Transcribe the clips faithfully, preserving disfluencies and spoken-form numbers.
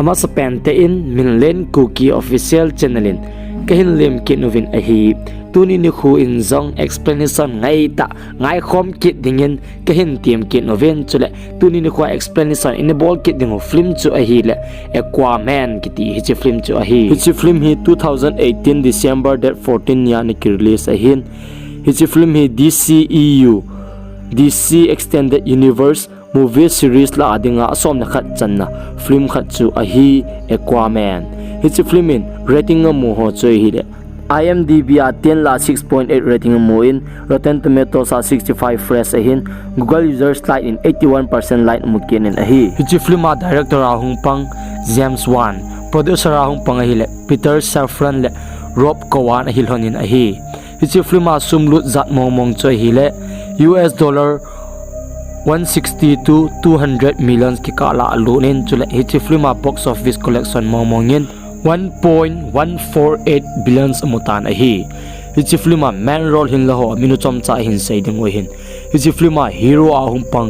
Amasapen te in Minlen Kuki Official Channel in kahin lem kit uvin ahi. Tuni nikho in jong explanation ngai tah, ngai khom kit dingin kahin tem kit uvin, chule tuni nikho a explanation ina bol kit ding u film chu ahile Aquaman kiti hiche film chu ahi. Hiche film hi two thousand eighteen December date fourteen nia ana ki release ahin. Hiche film hi D C E U, D C Extended Universe movie series lah a dinga asom le khat channa film khat chu ahi Aquaman. Hiche film in rating amu ho chu ahile I M D B a ten lah a six point eight rating amu in, Rotten Tomatoes a sixty-five fresh ahin, Google users like in eighty-one percent like amu kit in ahi. Hiche film a director a hung pang James Wan, producer a hung pang ahile Peter Safran le Rob Cohen ahi lhon in ahi. Hiche film a sum lut jat mong mong chu ahile U S dollar one sixty to two hundred millions kikah lah a lut in, chule hiche film a box office collection mong mong in one point one four eight billions amu tan ahi. Hiche film a main role hin la ho min u chomcha hin sei ding u ahin. Hiche film a hero a hung pang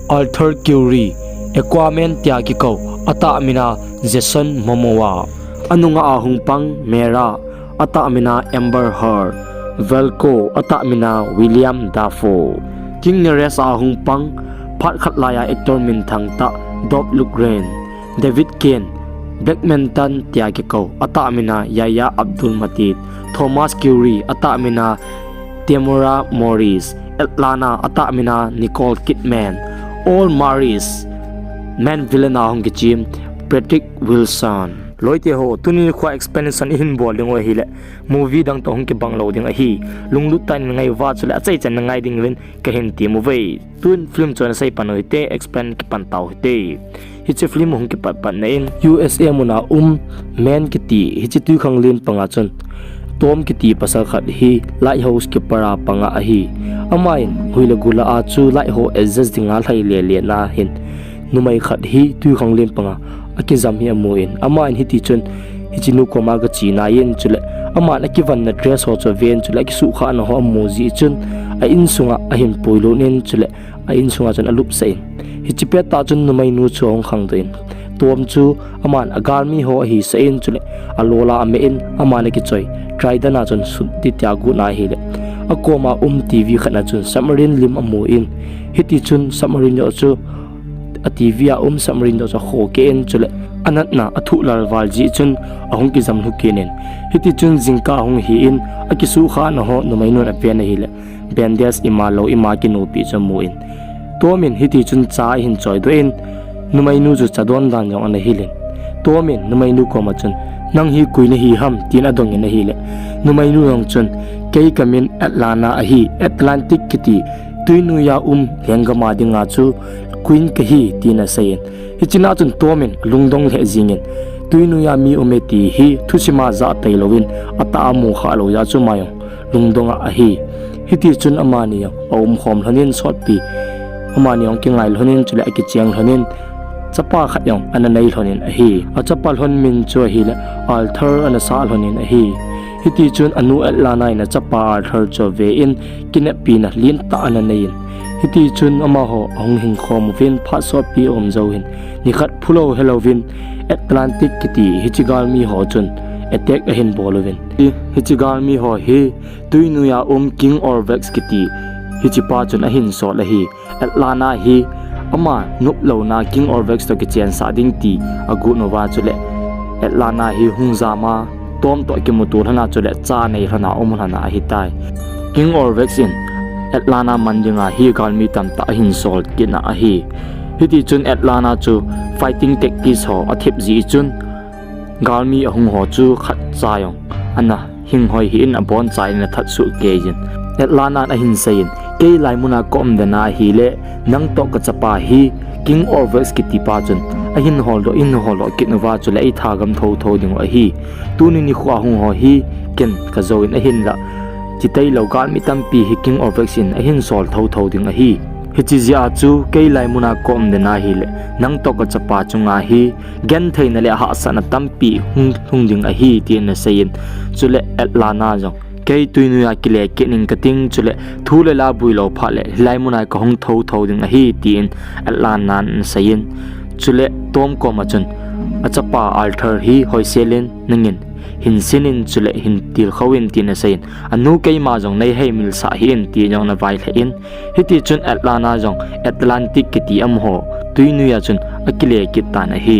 Arthur Curry, Aquaman tia kikou, atah min a Jason Momoa. Anunga a hung pang Mera, atah min a Amber Heard, Vulko, atah min a William Dafoe. King Nereus a hung pang phat khat lai a actor minthang tah Dolph Lundgren, David Cain, Black Manta tia kikou, atah min a Yahya Abdul Mateen, Thomas Curry, atah min a Temuera Morrison, Atlanna, atah min a Nicole Kidman, All Marys, main villain a hung kichim Patrick Wilson. Loite ho, tuni nikho a explanation ihin bol ding u ahile movie dang toh hung kibang lou ding ahi. Lunglut tah in ngai uva, chule achaichan in ngai ding uvin kahin tem uve. Tun film chu ana sei pan u hite, explain kipan tau hite. Hiche film hung kipat patna in U S A mun a um Man kiti hiche tuikhanglen panga chun Tom kiti pasal khat hi lighthouse keeper a panga ahi. Aman hui le gul a chu light ho adjust dinga lhai lele na hin numei khat hi tuikhanglen panga akijam hi amu in, aman hiti chun hiche nu koma gache nai in, chule aman akivanna dress ho chu aven, chule akisuhkhahna ho amu jeh chun a insunga ahin puilut in, chule a insunga chun alupsah in. Hiche pettah chun numeinu chu ahung khangdoh in, Tom chu aman agalmi ho ahisah in, chule alol a ameh in, aman akichoi Trident a chun sut ding tia agot na ahile, akoma um T V khat na chun submarine lim amu in, hiti chun submarine joh chu a T V a um submarine joh chu akho keh in, chule anatna athuh lal val jeh chun ahung kijam lhu kit in, hiti chun jingkah ahung hi in, akisuhkhahna ho numeinun aven ahile, bandage ima lou ima kinopi chu amu in, Tom in hiti chun cha ahin choidoh in, numeinu chu cha don dan jong ana hil in, Tom in numeinu koma chun, "Nang hi koi nahi ham?" tin adong in ahile, numeinu jong chun, "Kei kamin Atlanna ahi, Atlantic kiti tuinuiya um lenggam a dinga chu queen kahi," tin asei in, hiche na chun Tom in alungdong lheh jeng in, tuinuiya mi um e ti hi thusim a jah tailou in, atah a amu khah lou jeh chun ama jong lungdong a ahi. Hiti chun amani jong aumkhom lhon in sotpi, amani jong kingai lhon in, chule akicheng lhon in, chapa khat jong ana nei lhon in ahi. Achapa lhon min chu ahile Arthur ana sah lhon in ahi. Hiti chun anu Atlanna in achapa Arthur chu ave in, kineppina lentah ana nei in, hiti chun amaho ahung hingkhom uvin, phat sotpi aum jou hin, nikhat phulou helouvin Atlantic kiti hiche galmi ho chun attack ahin bol uvin, hiche galmi ho hi tuinuiya um King Orvix kiti hichepa chun ahin sol ahi. Atlanna hi ama noplouna King Orvix toh kichensah ding ti agot uva, chule Atlanna hi hung jam a, Tom toh kimuto lhon a, chule cha nei lhon a um lhon a ahitai. King Orvix in Atlanna man dinga hi galmi tamtah ahin sol kit na ahi. Hiti chun Atlanna chu fighting tactics ho athep jeh chun, galmi ahung ho chu khatcha jong ana hing hoi hih in, aboncha in ana that soh kei jin. Atlanna in ahin sei in, "Kei hilai muna ka um den ahile, nang toh ka chapa hi King Orvix kitipa chun ahin holdoh, in holdoh kit uva, chule eitha gam thotho ding u ahi. Tuni nikho a hung ho hi ken ka jou in, ahinlah chitailou galmi tampi hi King Orvix in ahin sol thotho ding ahi. Hiche jeh a chu kei hilai muna ka um den ahile, nang toh ka chapa chunga hi gentheina le hahsatna tampi hung lhung ding ahi," tin ana sei in, chule Atlanna jong, "Kei tuinuiya kile kit ning kating, chule thu le la builou phat le hilai muna ka hung thotho ding ahi," tin Atlanna in ana sei in, chule Tom koma chun, achapa Arthur hi hoisel in nangin hin sin in chule hin tilkhou in tin asei in, anu keima jong nei heimil sah hih in tin jong ana vailheh in, hiti chun Atlanta jong Atlantic kiti amaho tuinui a chun akile kit tan ahi.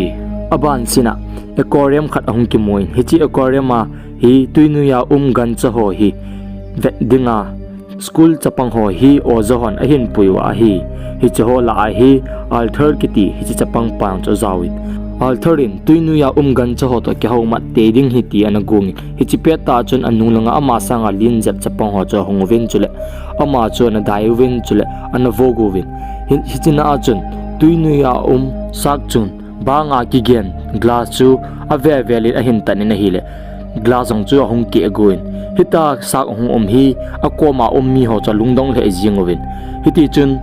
Abansina aquarium khat ahung kimu in, hiche aquarium a hi tuinui a um gancha ho hi vet dinga school chapang ho hi oja hon ahin pui uva ahi. Hiche ho lah a hi Arthur kiti hiche chapang pa jong chu ajaovin, Arthur in tuinui a um gancha ho toh kihoumat tei ding ahi ti ana gong in, hiche pettah chun anung langa ama sanga len jep chapang ho chu ahung uvin chule ama chu ana dai uvin chule ana vok uvin. Hi, hiche na a chun tuinui a um shark chun banga kigen glass chu ave vel in ahin tan in ahile, glass jong chu ahung keh gon, hitia shark ahung um hi akoma um miho chu alungdong lheh jing uvin. Hiti chun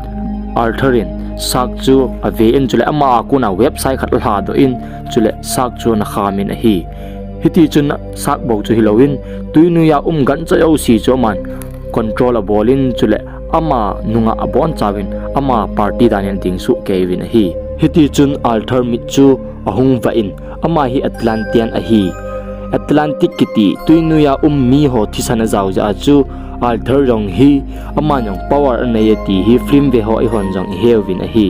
Arthur in shark chu ave in chule ama a kona website khat alhadoh in chule shark chu ana kham in ahi. Hiti chun shark bou chu hilouvin tuinui a um gancha jouse chu aman control abol in chule ama nunga abonchauvin ama party dan in ading soh kei uvin ahi. Hiti chun Arthur mit chu ahung vah in, ama hi Atlantean ahi. Atlantic kiti tuinui a um miho thisan ajao jeh a chu Arthur jong hi aman jong power anei e ti hi film ve ho eihon jong ihe uvin ahi.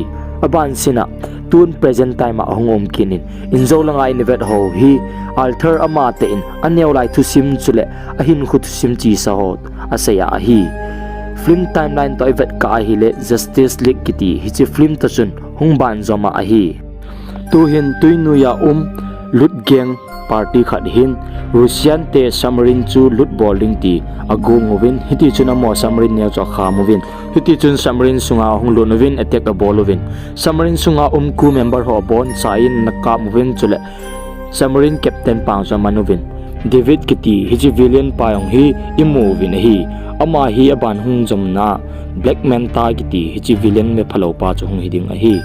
Abansina tun present time a ahung um kit in, injo langa ina vet ho hi Arthur amatah in aneo lai thusim chule ahinkho thusim chesa ho asei a ahi. Film timeline toh ivet kah ahile Justice League kiti hiche film toh chun hung banjom a ahi. Tuhin tuinui a um loot gang party khat hin Russian te submarine chu loot bol ding ti agong uvin, hiti chun amaho submarine neo chu akham uvin, hiti chun submarine sunga ahung lut uvin attack abol uvin, submarine sunga um crew member ho aboncha in ana kap uvin chule submarine captain pa chu aman uvin. David kiti hiche villain pa jong hi imu uvin ahi. Ama hi aban hung jomna Black Manta kiti hiche villain ve phalou pa chu hung hiding ahi.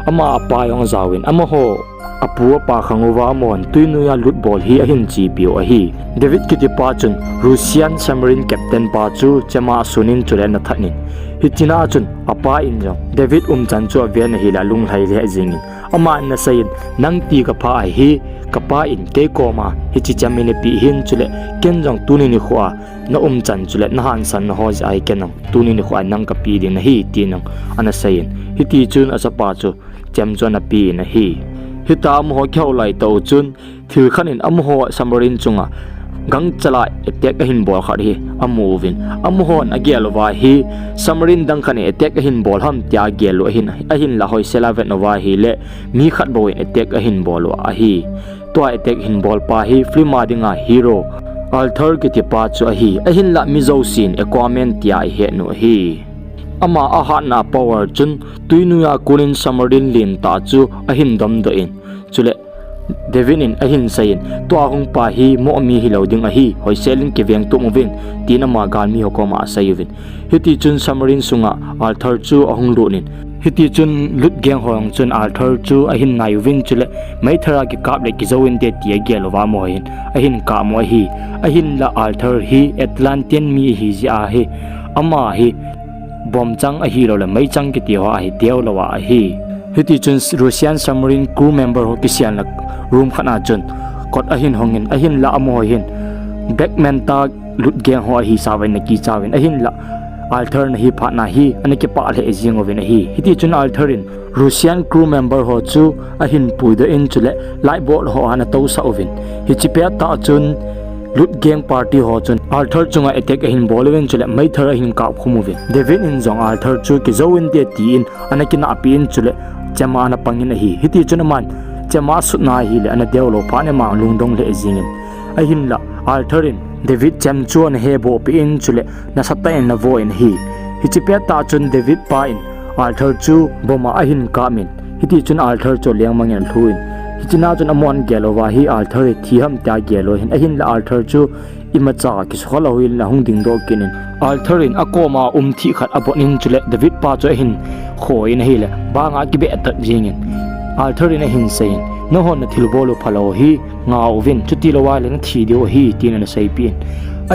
Ama apa jong ajaovin, amaho apu apa khang uva amahon tuinui a loot bol hi ahin chepiu ahi. David kiti pa chun Russian submarine captain pa chu chema asun in chule ana that in, hiche na a chun apa in jong David umchan chu aven ahile alunglhai lheh jing in, aman ana sei in, nang ti kapha ahi, kapa in kei koma hiche chem in eipeh hin chule ken jong tuni nikho a na umchan chule na hansanna ho jeh a hi ken jong tuni nikho a nang kapeh ding nahi tin jong ana sei in, hiti chun achapa chu chem chu ana pe in ahi. Hitia amaho kihou lai tah u chun thil khat in amaho submarine chunga gangchal a attack ahin bol khat hi amu uvin, amahon agel uva hi submarine dang khat in attack ahin bol ham tia agel u ahin, ahinla hoisel a avet uva ahile mi khat bou in attack ahin bol u ahi. Tua attack ahin bol pa hi film a dinga hero Arthur kiti pa chu ahi, ahinla mi jousen Aquaman tia ahet u ahi. Ama ahatna power chun tuinui a konin submarine lentah chu ahin domdoh in, chule David in ahin sei in, tua hung pa hi moh mi hilou ding ahi, hoisel in kiveng tum uvin, tin ama galmi ho koma asei uvin. Hiti chun submarine sunga Arthur chu ahung lut in, hiti chun loot gang ho jong chun Arthur chu ahin nai uvin chule meithal a kikap le kijou inte ti agel uva amaho hin ahin kap u ahi. Ahinla Arthur hi Atlantean mi ahi jeh a hi ama hi bomb chang ahilou le meichang kiti ho ahi deulou a ahi. Hiti chun Russian submarine crew member ho kiselna room khat a chun kot ahin hong in, ahinla amaho hin Black Manta loot gang ho ahisauva ana kichauvin, ahinla Arthur ana hi phatna hi ana kipah lheh jing uvin ahi. Hiti chun Arthur in Russian crew member ho chu ahin puidoh in chule lifeboat ho a ana tousah uvin, hiche pettah chun loot gang party ho chun Arthur chunga attack ahin bol uvin chule meithal ahin kap khum uvin, David in jong Arthur chu kijou inte tin ana kinahpi in chule chema ana pang in ahi. Hiti chun aman chema asutna ahile ana deulou phat in ama lungdong lheh jing in, ahinla Arthur in David chem chu ana hebohpeh in chule nasatah in ana vo in ahi. Hiche pettah chun David pa in Arthur chu bomb a ahin kap in, hiti chun Arthur chu alengmang in alhu in, hiche na chun amahon gel uva hi Arthur hi thi ham tia agel u ahin, ahinla Arthur chu imacha kisukha lou hel in ahung dingdoh kit in, Arthur in akoma um thih khat abot in chule David pa chu ahin khoi in ahile banga akibeh tat jeng in, Arthur in ahin sei in, nanghon nathilbol u phalou hi ngah uvin, chutilouva ahile nathi diu ahi tin ana seipeh in,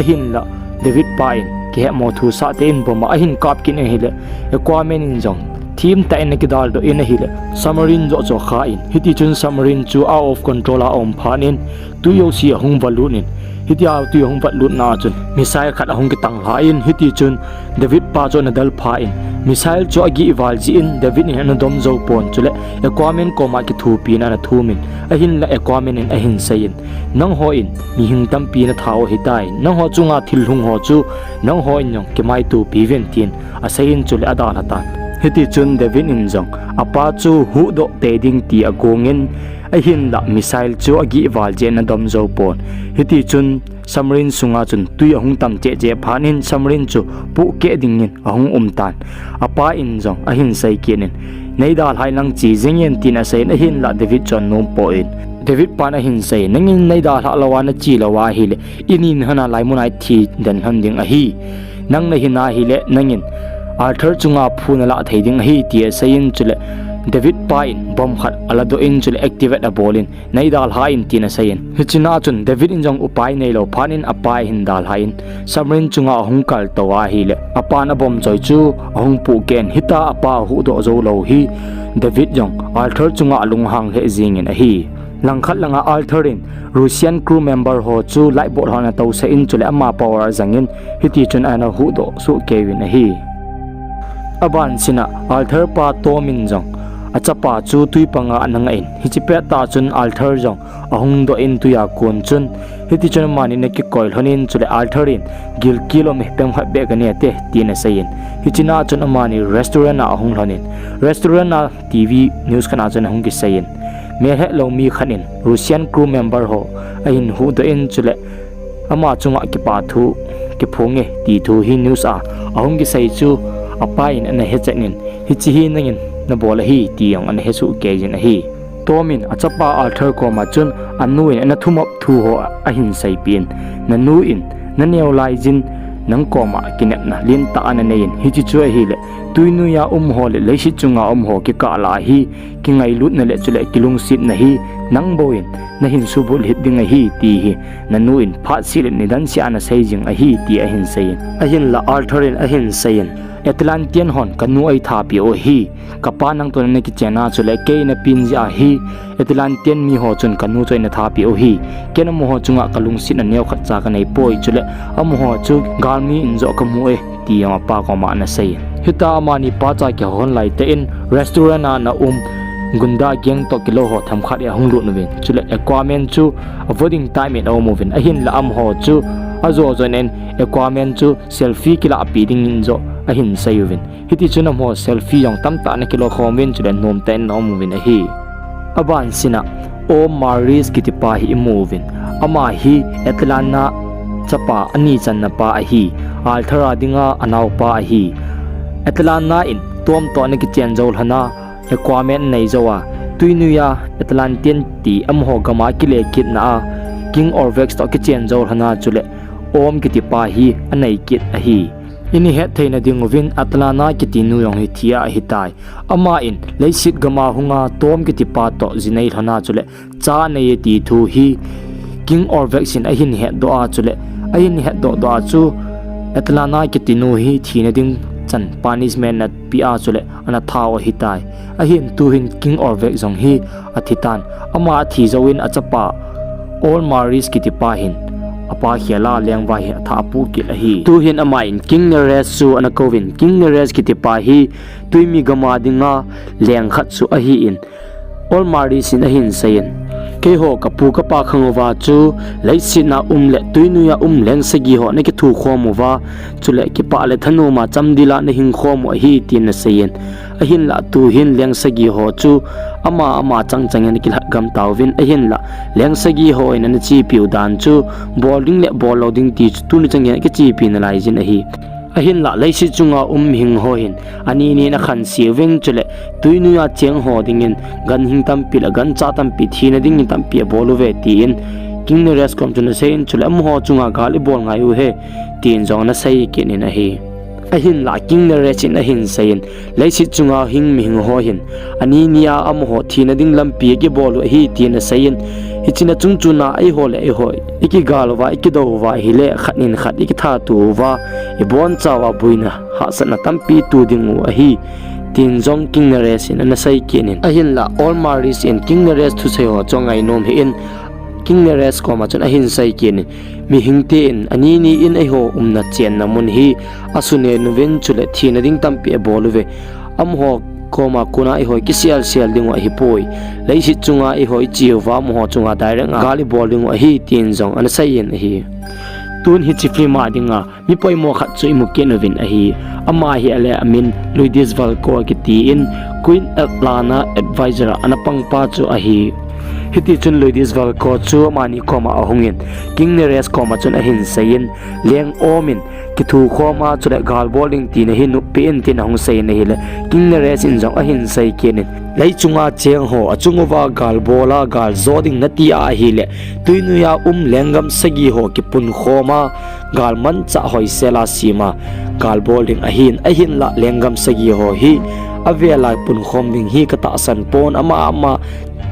ahinla David pa in kihetmo thusah tah in bomb a ahin kap kit in ahile Aquaman in jong Kimtah in akidaldoh in ahile, submarine joh chu akha in. Hiti chun submarine chu out of control a aum phat in, tui jouse ahung valut in. Hitia tui ahung vatlutna a chun missile khat ahung kitang lha in, hiti chun David pa chu ana del phat in, missile chu agih val jeh in David in ana dom jou pon, chule Aquaman koma kithopina ana thum in, ahinla Aquaman in ahin sei in, nangho in mihing tampi nathat u ahitai, nangho chunga thil hung ho chu nangho in jong kimaitopi uvin tin asei in, chule adalha tan. Hiti chun David in jong apa chu huhdoh tei ding ti agong in, ahinla missile chu agih val jeh in adom jou pon. Hiti chun submarine sunga chun tui ahung tam cheh cheh phat in submarine chu pohkeh ding in ahung um tan. Apa in jong ahin sei kit in, nei dalha in lang che jeng in tin asei in, ahinla David chu anom poi. David pan ahin sei, nangin nei dalha lou a nache lou ahile, ini nahon a laimun a ithi den lhon ding ahi. Nang nahin ahile, nangin Arthur chunga phu nalah thei ding ahi, ti asei in, chule David pa in bomb khat aladoh in, chule activate abol in, nei dalha in tin asei in. Hichena chun David in jong upai neilou phat in apa ahin dalha in, submarine chunga ahung kaltou ahile, apan abomb choi chu ahung pohkeh in, hitia apa ahuhdoh jou lou hi David jong Arthur chunga alunghang lheh jeng in ahi. Langkhat langa Arthur in Russian crew member ho chu lifeboat ho ana tousah in, chule ama power ajang in, hiti chun ana huhdoh soh kei uvin ahi. Abansina Arthur pa Tom in jong achapa chu tui panga ana ngah in, hiche pettah chun Arthur jong ahung doh in tui a kon chun, hiti chun amani ana kikoi lhon in, chule Arthur in gilkel um e, pem khat beh kanei e, tin asei in. Hichena chun amani restaurant a ahung lhon in, restaurant a T V news khat a chun ahung kisei in, melhetlou mi khat in Russian crew member ho ahin huhdoh in, chule ama chunga kipa thu kiphong e ti thu hi news a ahung kisei chu apa in ana hechet in, hiche hi nangin nabol ahi ti jong ana hesoh kei jin ahi. Tom in achapa Arthur koma chun anu in ana thumop thu ho ahin seipeh in, nanu in naneo laijin nang koma kinepna lentah ana nei in, hiche chu ahile, tui noiya um ho le leiset chunga um ho kikah lah a hi kingailutna le chule kilungsetna hi nang bou in nahin subulhit ding ahi ti hi nanu in phatseh le nidan seh a ana sei jing ahi ti ahin sei in. Ahinla Arthur in ahin sei in, Atlantean hon kanu eithat peh u ahi. Kapa nang toh ana kichen a chule kei napeh jeh ahi. Atlantean mi ho chun kanu chu eina that peh u ahi. Ken amaho chunga kalungsetna neokhat cha kanei poi, chule amaho chu galmi in joh kamu e, ti jong apa koma ana sei. Hitia amani pacha kihou lhon laitah in restaurant a ana um gunda gang toh kilou ho themkhat hi ahung lut uvin, chule Aquaman chu avo ding time in aum uvin, ahinla amaho chu ajo jo in Aquaman chu selfie kilahpeh dingin joh ahin sei uvin. Hiti chun amaho selfie jong tamtah ana kilo khom uvin, chule nomtah in ana um uvin ahi. Abansina Om Maris kitipa hi imu uvin. Ama hi Atlanna chapa ani channa pa ahi. Arthur a dinga anaopa ahi. Atlanna in Tom toh ana kichen jou lhon a, Aquaman anei jou a, tui noiya Atlantean ti amaho gam a kile kitna a, King Orvex toh kichen jou lhon a, chule Om kitipa hi anei kit ahi. Ini het theina ding uvin Atlanna kiti nu jong hi thi a ahitai. Ama in leiset gam a hunga Tom kitipa toh ji nei lhon a, chule cha anei e ti thu hi King Orvex in ahin hetdoh a, chule ahin hetdoh doh a chu Atlanna kiti nu hi thina ding chan punishment ana peh a, chule ana that u ahitai. Ahin tuhin King Orvex jong hi athi tan. Ama athi jouvin achapa Om Maris kitipa hin apa khel a lengvai hi athah apoh kit ahi. Tuhin ama in King Nereus chu ana kouvin, King Nereus kitipa hi tuimi gam a dinga leng khat chu ahin, Om Maris in ahin seiyin, keiho kapu kapa khang uva chu leiset a um le tui noiya um leng sagi ho nakithukhom uva, chule kipah le thanom a chamdel a nahing khom u ahi, tin ana seiyin. Ahinlah tuhin leng sagi ho chu ama ama chang chang in akilhat gam tauvin, ahinlah leng sagi ho in ana chepiu dan chu bol ding le bol lou ding ti chu tuni chang in akichepi nalai jin ahi. Ahinlah leiset chunga um mihing ho hin ani ni in akhanse uvin, chule tui noiya cheng ho dingin ganhing tampi le gancha tampi, thina dingin tampi abol uve, tin King Nereus kom chun aseiyin, chule amaho chunga gal ibol ngai uhe, tin jong ana sei kit in ahi. Ahinlah King Nereus in ahin seiyin, leiset chunga hing mihing ho hin ani ni a amaho thina ding lampi akibol u ahi, tin aseiyin. Hiche na chungchon a eiho le eiho ikigal uva, ikidou uva ahile khat in khat ikithat uva, ibonchauva boina hahsatna tampi to ding u ahi, tin jong King Nereus in ana sei kit in. Ahinlah Ormaris in King Nereus thusei ho chu angainom hih in, King Nereus koma chun ahin sei kit in, mihingte in ani ni in eiho umna chenna mun hi asune uvin, chule thina ding tampi abol uve. Amaho koma kona eiho kiselsel diu ahipoi. Leiset chunga eiho iche uva amaho chunga direct a gal ibol diu ahi, tin jong ana sei in ahi. Tun hiche film a dinga mi poimo khat chu imu kit uvin ahi. Ama hi ale amin Luidis Valko kiti in, Queen Atlanna advisor a ana pangpa chu ahi. Hitichun Luidis Valko chu amani koma ahungin, King Nereus koma chun ahin seiyin, leng omin kithukhoma chule galbol ding tina hi noppi in tin ahung seiyin ahile, King Nereus in jong ahin sei kit in, leichunga cheng ho achung uva galbol a galjo ding nati ahile, tuinuiya um lenggam sagi ho kipunkhoma, galmanchah hoisela sema galbol ding ahin, ahinlah lenggam sagi ho hi avela punkhom ding hi katahsan pon, ama ama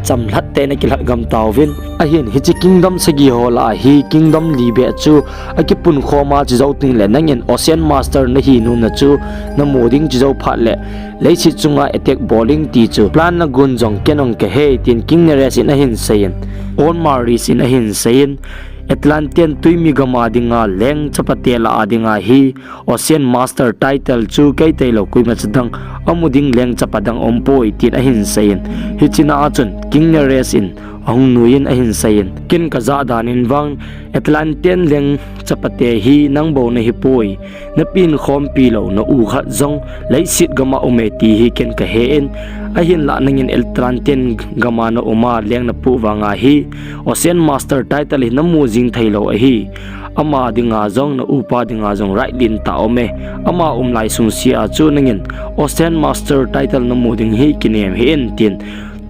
chamlhat tah in akilhat gam tauvin. Ahin hiche kingdom sagi ho lah a hi kingdom li beh chu akipunkhoma chujou tengle nangin Ocean Master nahi nomna chu namu ding, chujou phat le leiset chunga attack bol ding ti chu plan nagon jong ken jong kahei tin King Nereus in ahin seiyin, Ormaris in ahin seiyin, Atlantean tuimi gama dinga leng chapate lah a dinga hi Ocean Master title chu kei tailou koimacha dang amu ding leng chapa dang aumpoi tin ahin seiyin. Hichena a chun King Nereus in ahung nuiyin ahin seiyin, ken kajah danin vang Atlantean leng chapate hi nang bou nahipoi, napunkhompi lou na u khat jong leiset gama aume ti hi ken kahen, ahinlah nangin Atlantean gama na uma leng napoh vanga hi Ocean Master title hi namu jing theilou ahi. Ama dinga jong na upa dinga jong right lentah aume. Ama um lai sungse a chu nangin Ocean Master title namu ding hi kinem hih in tin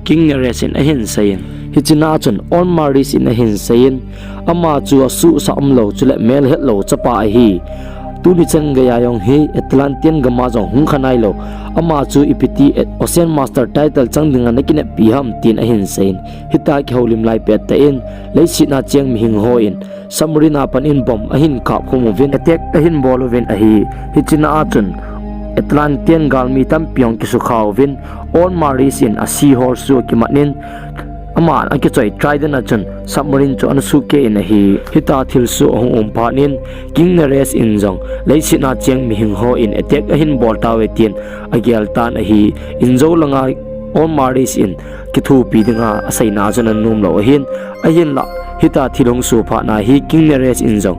King Nereus in ahin seiyin. Hichena a chun Ormaris in ahin seiyin, ama chu asuhsah umlou chule melhetlou chapa ahi. Tuni chan geiya jong hi Atlantean gama jong hung kha nailou, ama chu ipi ti Ocean Master title chang dinga nakineppi ham tin ahin seiyin. Hitia kihoulim lai pettah in leiset a cheng mihing hon submarine a pat in bomb ahin kapkhum uvin attack ahin bol uvin ahi. Hichena a chun Atlantean galmi tampi jong kisukha uvin, Ormaris in a seahorse chu akimat in, aman akichoi Trident a chun submarine chu ana sukeh in ahi. Hitia thilsoh ahung um phat in King Nereus in jong leiset a cheng mihing hon attack ahin bol tauve tin agel tan ahi. Injou langa Ormaris in kithopi dinga aseina chun anom lou ahin, ahinlah hitia thil hung soh phat na hi King Nereus in jong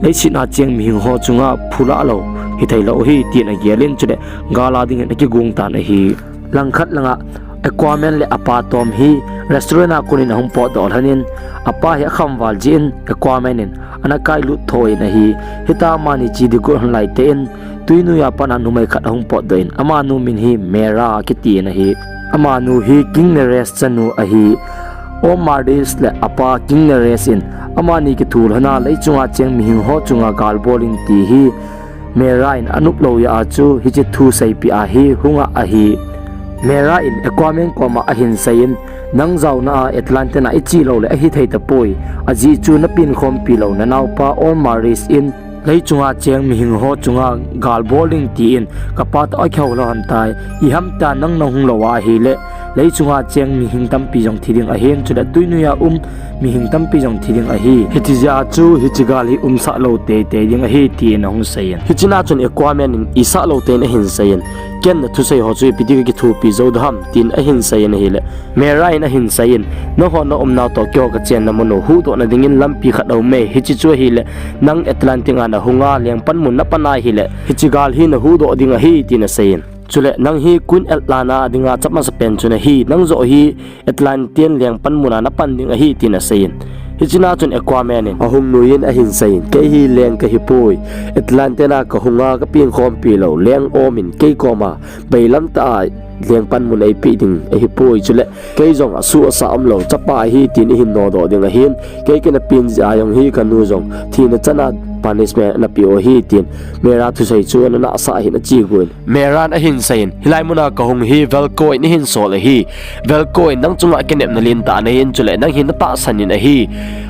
leiset a cheng mihing ho chunga phulahlou hitheilou ahi tin agelin, chule gal a dingin akigong tan ahi. Langkhat langa Aquaman le apa Tom hi restaurant a konin ahung potdoh lhonin, apa hi akhamval jeh in Aquaman in ana kailut thoh in ahi. Hitia amani che ding got lhon laitah in tuinuiya pat a numei khat ahung potdoh in, amanu min hi Mera akitin ahi. Amanu hi King Nereus chanu ahi. Ormaris le apa King Nereus in amani kithu lhona leichunga cheng mihing ho chunga galbol in ti hi Mera in anop lou jeh a chu hiche thu seipeh a hi hunga ahi. Mera in Aquaman koma ahin seiyin, nang jaona a Atlantean a iche loule ahithei tapoi. Ajeh chu napunkhompi lou nanaopa Ormaris in leichunga cheng mihing ho chunga galbol ding tin kapa toh akihou lhon tai. Ihamtia nang nahung lou ahile leichunga cheng mihing tampi jong thi ding ahin, chule tuinuiya um mihing tampi jong thi ding ahi. Hiche jeh a chu hiche gal hi umsah lou teitei ding ahi tin ahung seiyin. Hichena chun Aquaman in isah lou tah in ahin seiyin, ken nathusei ho chu ipi ti kakithopi jou ding ham tin ahin seiyin ahile, Mera in ahin seiyin, nangho na umnau toh keiho kachenna mun u huhdohna dingin lampi khat aume, hiche chu ahile nang Atlantean a nahunga lengpanmun napan ahile hiche gal hi nahuhdoh ding ahi tin aseiyin. Chule nang hi Queen Atlanna dinga chapmasapen chu nahi, nang joh hi Atlantean lengpanmun a napan ding ahi tin aseiyin. Hichena chun Aquaman in ahung nuiyin ahin seiyin, kei hi leng kahipoi, Atlantean a kahunga kapunkhompi lou leng omin kei koma bailamtah a lengpanmun eipeh ding ahipoi, chule kei jong asuh asah umlou chapa ahi tin ihin nodoh ding ahin, kei kanapen jeh a jong hi kanu jong thina chana punishment ana peh u ahi tin Mera thusei chu ana nahsah ahin achi gon. Mera in ahin seiyin, hilai muna kahung hi Velko in eihin sol ahi. Velko in nang chunga kinepna lentah neiyin chule nang hi natahsan in ahi.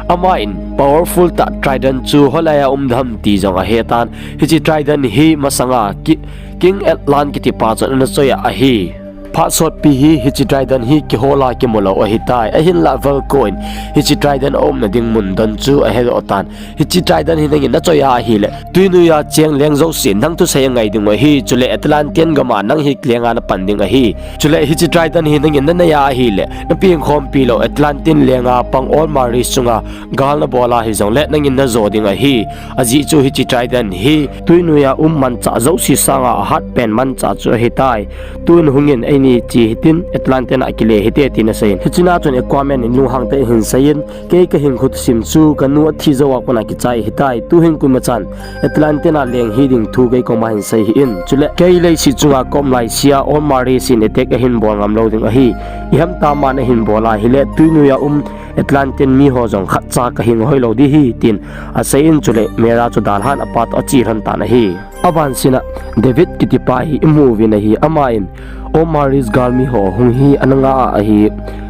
Aman powerful tah Trident chu hoilaiya um dem ti jong ahetan. Hiche Trident hi masanga ki, King Atlan kitipa chun ana choi a ahi. Phat sotpi hi hiche Trident hi kihola kimu lou ahitai. Ahinlah Velko in hiche Trident aumna ding mun don chu ahedoh tan. Hiche Trident hi nangin nachoi a ahile, tui noiya cheng leng jouse nang thusei angai diu ahi. Chule Atlantean gam'a nang hi lenga napan ding ahi. Chule hiche Trident hi nangin nanei a ahile, napeng khompi lou Atlantean lenga pang All Marines chunga gal nabol a hijongle nangin najo ding ahi. Ajeh chu hiche Trident hi tui noiya um manchah jouse sanga ahat pen manchah chu ahitai. Tun hungin eini che hitin Atlantean a kile hite tin aseiyin. Hichea chun Aquaman in lunghang tah in ahin seiyin, kei kahinkho thusim chu kanu athi jouva kona kichai ahitai. Tuhin koimachan Atlantean a leng hiding thu kei koma hin sei hih in. Chule kei leiset chunga kaum laisea All Marines in attack ahin bol ngam lou ding ahi. Ihamtah aman ahin bol a ahile, tui noiya um Atlantean miho jong khatcha kahing hoi lou ding ahi, tin aseiyin chule Mera chu dalhan apa toh ache lhon tan ahi. Abansea David kitipa hi imu uvin ahi, aman All Marines galmiho hung hi ana nga a ahi.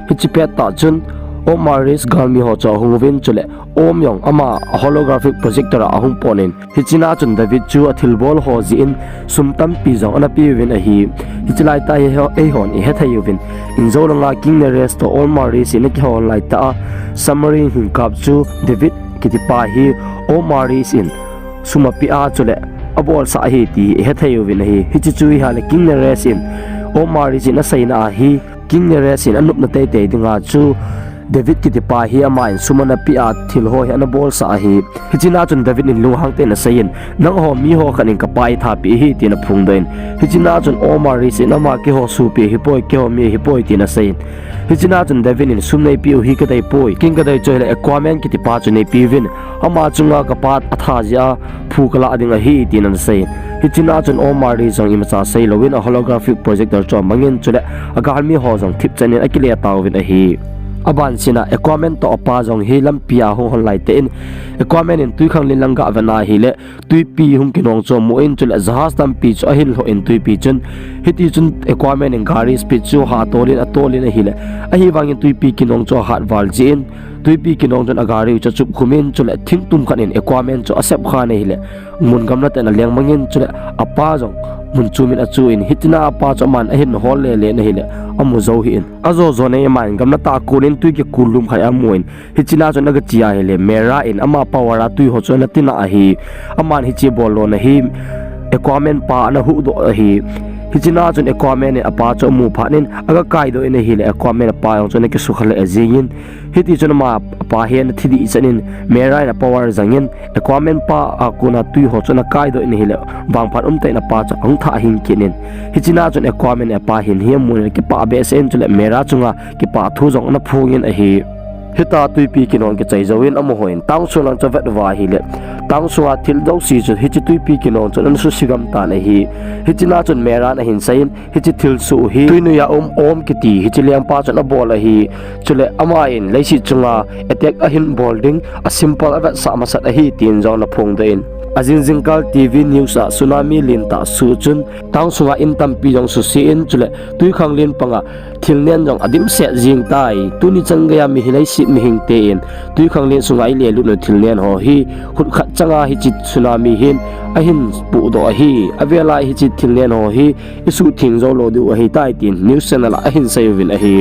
Hiche pettah chun All Marines galmiho chu ahung uvin chule Ohm jong ama holographic projector a ahung pon in, hichea chun David chu athilbol ho jeh in sum tampi jong ana pe uvin ahi. Hiche laitah hi eihon ihethei uvin, injo langa King Nereus toh All Marines in akihou laitah a submarine hin kap chu David kitipa hi All Marines in sum apeh a chule abolsah ahi ti ihethei uvin ahi. Hiche chu ahile King Nereus in All Marines in aseina ahi. King Nereus in anopna teitei dinga chu David kitipa hi aman sum ana peh a thil ho hi ana bolsah ahi. Hichea chun David in lunghang tah in aseiyin, nangho miho khat in kapa itha peh ahi tin aphongdoh in. Hichea chun All Marines in ama keiho sopi ahipoi, keiho mi ahipoi tin aseiyin. Hichea chun David in sum neipeh u hi kadei poi. King kadei chu ahile Aquaman kitipa chu neipe uvin. Ama chunga kapa atha jeh a phu kalah ding ahi tin ana seiyin. Hichea chun All Marines jong imacha sei louvin a holographic projector chu amangin chule agalmi ho jong thipchan in akile tauvin ahi. Abansea Aquaman toh apa jong hi lampi a ahung hon laitah in Aquaman in twikhanglen lang gah vet na ahile twipi hung kinong chu amun chule jahaj tampi chu ahin lhoh in twipi chun hiti chun Aquaman in gari speed chu hatol in atol in ahile ahivangin twipi kinong chu ahat val jeh in twipi kinong chun agari u chu achup khum in chule thingtum khat in Aquaman chu asep khan ahile mun gamla tah in aleng mangin chule apa jong mun chom in achu in hichea apa chu aman ahin hol lele in ahile amu jou hih in ajo jo nei aman gamla tah a kon in twi kikul lum khat amun hichea chun agache ahile Mera in ama power a twi ho chu ana tina ahi. Aman hiche bol lona hi Aquaman pa ana huhdoh ahi. Hichea chun Aquaman in apa chu amu phat in aga kaidoh in ahile Aquaman apa jong chu ana kisukha lheh jengin hiti chun ama apa hi ana thi dih chan in Mera in a power jangin Aquaman pa a kona twi ho chu ana kaidoh in ahile vangphat umtah in apa chu ahung thah hing kit in hichea chun Aquaman in apa hin hi amun in akipah behseh in chule Mera chunga kipah thu jong ana phongin ahi. Hitia twipi kinong kichai jouvin amahon town sung lang chu avet uva ahile town sunga thil jouse chu hiche twipi kinong chun ana suhse gam tan ahi. Hichea chun Mera in ahin seiyin hiche thilsoh hi twi noiya um Ohm kiti hiche lengpa chun abol ahi. Chule aman leiset chunga attack ahin bol ding a symbol avetsah masat ahi tin jong ana phongdoh in ajing jingkah TV news a tsunami lentah soh chun town sunga in tampi jong suhse in chule twikhanglen panga thil nen jong adimset jeng tai. Tuni chan geiya mi hi leiset mihing ten twikhanglen sunga ilelut u thil nen ho hi khut khat changa hiche tsunami hin ahin puhdoh ahi. Avel a hiche thil nen ho hi isuhtheng jou lou diu ahitai tin news channel a ahin sei uvin ahi.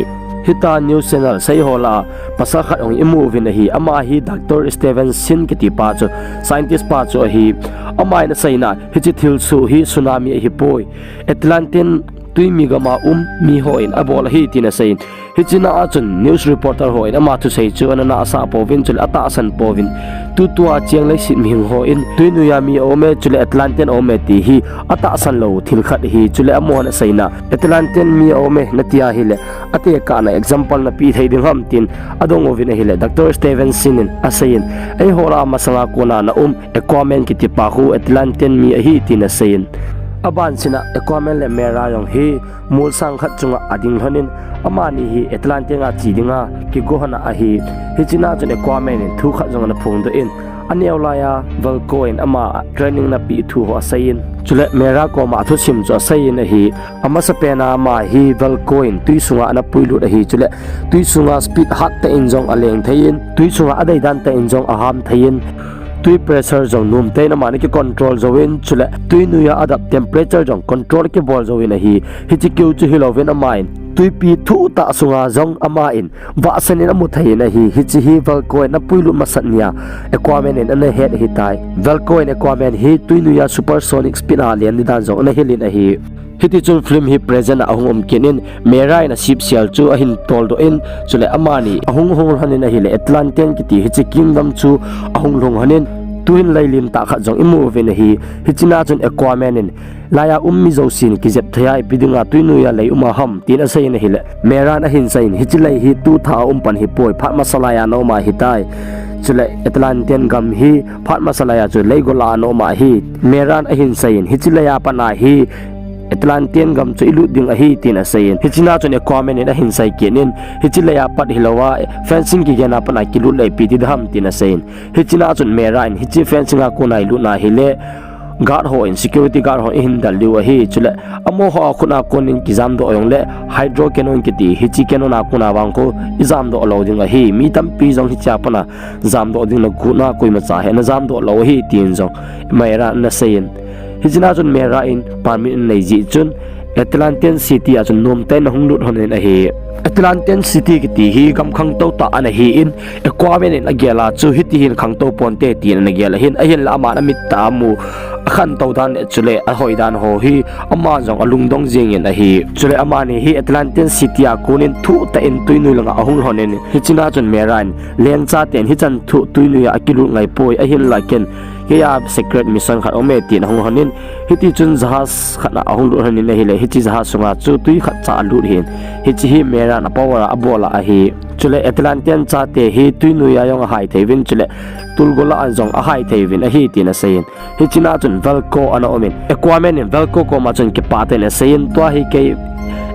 Hitia news channel sei ho lah a pasal khat jong imu uvin ahi. Ama hi Doctor Stevenson kitipa chu scientist pa chu ahi. Aman aseina hiche thilsoh hi tsunami ahipoi. Atlantean twimi gam'a um mihon abol ahi tin aseiyin. Hichea chun news reporter hon ama thusei chu ana nahsah pouvin chule atahsan pouvin. Tutua cheng leiset mihing hon twi noiya mi aume chule Atlantean aume ti hi atahsan lou thil khat ahi chule amahon aseina Atlantean mi aume nati ahile atekahna example napeh thei ding ham tin adong uvin ahile Doctor Stevenson in aseiyin eiho lah a masanga kona na um Aquaman kitipa khu Atlantean mi ahi tin aseiyin. Abansea Aquaman le Mera jong hi molsang khat chunga ading lhonin amani hi Atlantean a che dinga kigo lhon ahi. Hichea chun Aquaman in thu khat jong ana phongdoh in Aneo laiya Velko in ama training napeh thu ho aseiyin, chule Mera koma thusim chu aseiyin ahi. Amasapen a ama hi Velko in tui sunga ana puilut ahi, chule tui sunga speed hat tah in jong aleng theiyin, tui sunga adeidan tah in jong aham theiyin, tui pressure jong nomtah in ama ana kicontrol jouvin, chule tui noiya adap temperature jong control kibol jouvin ahi. Hiche keu chu hilouvin ama in tuipi thuh tah sunga jong ama in vahsan in amu theiyin ahi. Hiche hi Velko in apuilut masat nia Aquaman in ana het ahitai. Velko in Aquaman hi tui noiya supersonic speed a len didan jong ana hilin ahi. Hitichun film hi present a ahung um kit in, Mera in a ship sail chu ahin toldoh in, chule amani ahung hung lhonin ahile Atlantean kiti hiche kingdom chu ahung lhung lhonin, tuhin lei lim tah khat jong imu uvin ahi. Hichena chun Aquaman in laiya um mi jousen kijep theiya ipi dinga tui noiya lei um a ham tin aseiyin ahile, Mera in ahin seiyin, hiche lei hi tu thah a um pan hipoi, phat masa laiya ana um ahitai. Chule Atlantean gam hi phat masa laiya chu leigol a ana um ahi. Mera in ahin seiyin, hiche leiya pat a hi Atlantean gam chu ilut ding ahi tin aseiyin. Hichena chun Aquaman in ahin sei kit in, hiche leiya pat hilouva fencing kigen a pat a kilut le ipi ti ding ham tin aseiyin. Hichena chun Mera in hiche fencing a kona ilut na hile guard ho in, security guard ho in ahin del diu ahi. Chule amaho a khut a konin kijamdoh jongle hydro cannon kiti hiche cannon a kona vang khu ijamdoh lou ding ahi. Mi tampi jong hichea pat a jamdoh ding nagot na koimacha hi ana jamdoh lou ahi tin jong Mera in ana seiyin. Hichena chun Mera in permit anei jeh chun Atlantean City a chun nomtah in ahung lut lhonin ahi. Atlantean City kiti hi gam khangtou tah ana hin, Aquaman in agel a chu hiti hin khangtou ponte tin ana gel ahin, ahinla aman amit tah a amu, akhantou dan le chule ahoidan ho hi aman jong alungdong jengin ahi. Chule amani hi Atlantean City a konin thuh tah in tui noi langa ahung lhonin, hichena chun Mera in lengchaten hichan thuh tui noiya akilut ngai poi, ahinla ken keiya secret mission khat aume tin ahung lhonin, hitichun jahaj khat a ahung lut lhonin ahile, hiche jahaj sunga chu tui khatcha alut hin, hiche hi Mera in a power a abol a ahi. Chule Atlantean chate hi tui noiya jong ahai thei uvin, chule tulgol a jong ahai thei uvin ahi tin aseiyin. Hichena chun Velko ana umin, Aquaman in Velko koma chun kipah tah in aseiyin, tua hi kei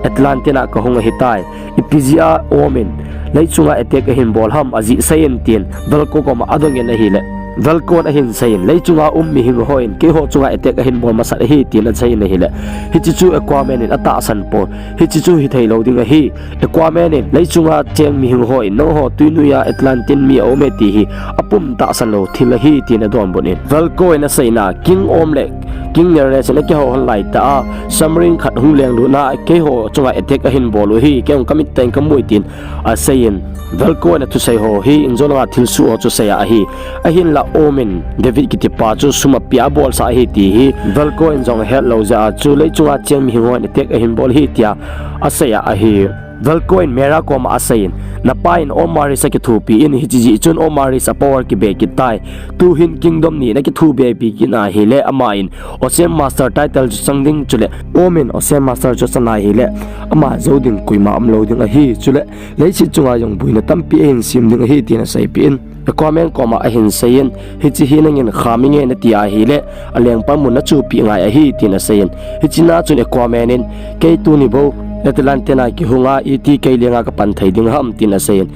Atlantean a kahung ahitai, ipi jeh a Orm in leichunga attack ahin bol ham ajeh seiyin tin Velko koma adongin ahile, Velko in ahin seiyin, leichunga um mihing hon keiho chunga attack ahin bol masat ahi tin aseiyin ahile, hiche chu Aquaman in atahsan poi, hiche chu hithei lou ding ahi. Aquaman in leichunga cheng mihing hon nangho tui noiya Atlantean mi aume ti hi apum tahsan lou thil ahi tin adonbut in, Velko in aseina King Orm le King Nereus in akihou lhon laitah a submarine khat hung lenglut na keiho chunga attack ahin bol u hi, kei jong kamit tah in kamu e tin aseiyin, Velko in athusei ho hi injo langa thilsoh ho chu asei a ahi. Ahinla Orm in David kitipa chu sum apeh a abolsah ahi ti hi Velko in jong ahet lou jeh a chu leichunga cheng mihing hon attack ahin bol ahi tia asei a ahi. Velko in Mera koma aseiyin, napa in Orm Morris akithopi in, hiche jeh chun Orm Morris a power kibe kit tai. Tuhin kingdom ni nakithopi pi kit na hile, aman Ocean Master title chu chang ding, chule Orm in Ocean Master chu achang a hile, ama jou ding koima umlou ding ahi, chule leiset chunga jong boina tampi ahin sem ding ahi tin aseipeh in, Aquaman koma ahin seiyin, hiche hi nangin Kham inge nati a hile, alengpan mun nachohpeh ngai ahi tin aseiyin. Hichena chun Aquaman in, kei tuni bou Atlantean a kihunga iti kei lenga kapan thei ding ham tin aseiyin.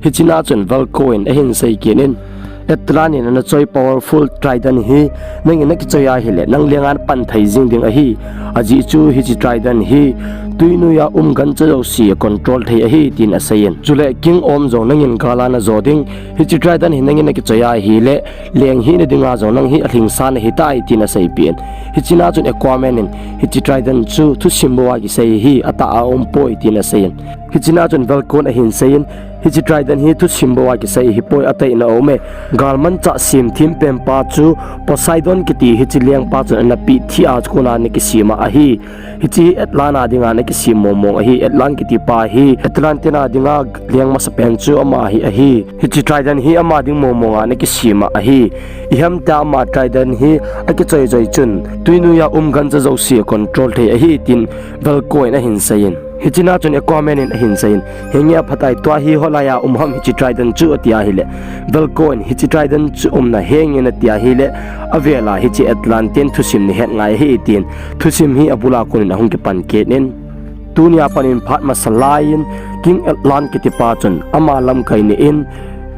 Hichena chun Velko in ahin sei kit in, Atlantean in ana choi powerful Trident hi nangin nakichoi a hile, nang lenga napan thei jing ding ahi. Ajeh chu hiche Trident hi tui noiya um gancha jouse acontrol thei ahi tin aseiyin. Chule King Orm jong nangin gal a najo ding, hiche Trident hi nangin nakichoi a hile, leng hina dinga jong nang hi alhingsa nahitai tin aseipeh in. Hichena chun Aquaman in hiche Trident chu thusim bou a kisei ahi, atah a umpoi tin aseiyin. Hichena chun Velko in ahin seiyin, hiche Trident hi thusim bou a kisei ahipoi, ataona aume. Galmanchah semthem penpa chu Poseidon kiti hiche lengpa chun ana peh thei a kona nakisem a ahi. Hiche hi Atlantean a dinga nakisem mong mong ahi. Atlantean kitipa hi Atlantean a dinga leng masapen chu ama hi ahi. Hiche Trident hi ama ding mong mong a nakisem a ahi. Ihamtia ama Trident hi akichoi choi chun tui noiya um gancha jouse acontrol thei ahi tin Velko in ahin seiyin. Hichena chun Aquaman in ahin seiyin, henge aphatai, tua hi hoilaiya um ham hiche Trident chu ati a hile, Velko in hiche Trident chu umna henge nati a hile, avel a hiche Atlantean thusim nahet ngai ahi tin thusim hi abul a konin ahung kipan kit in, tunia panin phat masa laiyin King Atlantean kitipa chun ama lamkai ni in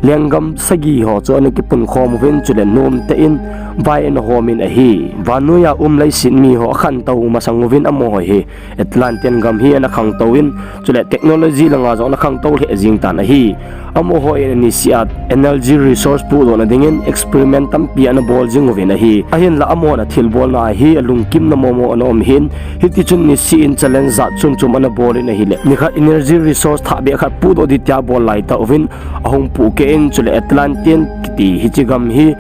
lenggam sagi ho chu ana kipunkhom uvin, chule nomtah in vai ana hom in ahi. Vannoiya um leiset mi ho akhantou masang uvin amaho hi Atlantean gam hi ana khangtou in, chule technology langa jong ana khangtou lheh jing tan ahi. Amaho in anisea energy resource pudohna dingin experiment tampi ana bol jing uvin ahi. Ahinla amahon athilbolna hi alungkimna momo ana um in, hitichun niseh in challenge jat chom chom ana bol in ahile, nikhat energy resource thahbeh khat pudoh ding tia abol laitah uvin, ahung pohkeh in, chule Atlantean kiti hiche gam hi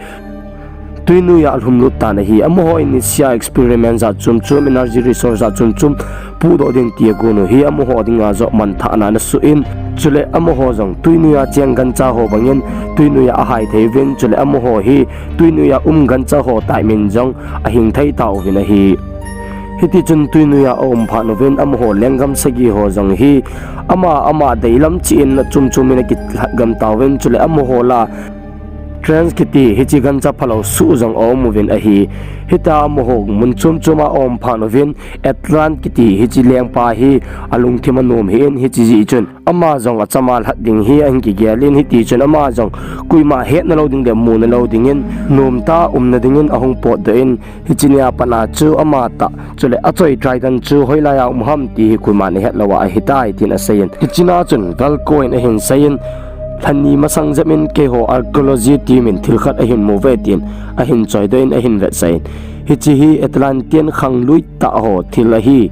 twi noiya alhumlut tan ahi. Amaho in nisea experiment jat chom chom, energy resource jat chom chom pudoh ding tia agon u hi amaho dinga jong manthahna ana soh in, chule amaho jong twi noiya cheng gancha ho bangin twi noiya ahai thei uvin, chule amaho hi twi noiya um gancha ho type in jong ahing thei tauvin ahi. Hitichun twi noiya aum phat uvin, amaho lenggam sagi ho jong hi ama ama deilam cheh in achom chom in akilhat gam tauvin, chule amaho lah a Trans kiti hiche gancha phalou suh jong aum uvin ahi. Hitia amaho mun chom chom a aum phat uvin, Atlant kiti hiche lengpa hi alungthim anom hih in, hiche jeh chun ama jong achama lhat ding hi ahin kigel in, hitichun ama jong koima hetna lou ding le muna lou dingin nomtah a umna dingin ahung potdoh in, hiche nia pat a chu amatah, chule achoi Trident chu hoilaiya um ham ti hi koiman ahet lou a ahitai tin aseiyin. Hiche na chun Valko in ahin seiyin, lhani masang jep in keiho archaeology team in thil khat ahin mu uve tin ahin choidoh in ahin vetsah in, hiche hi Atlantean khanglui tah ho thil ahi.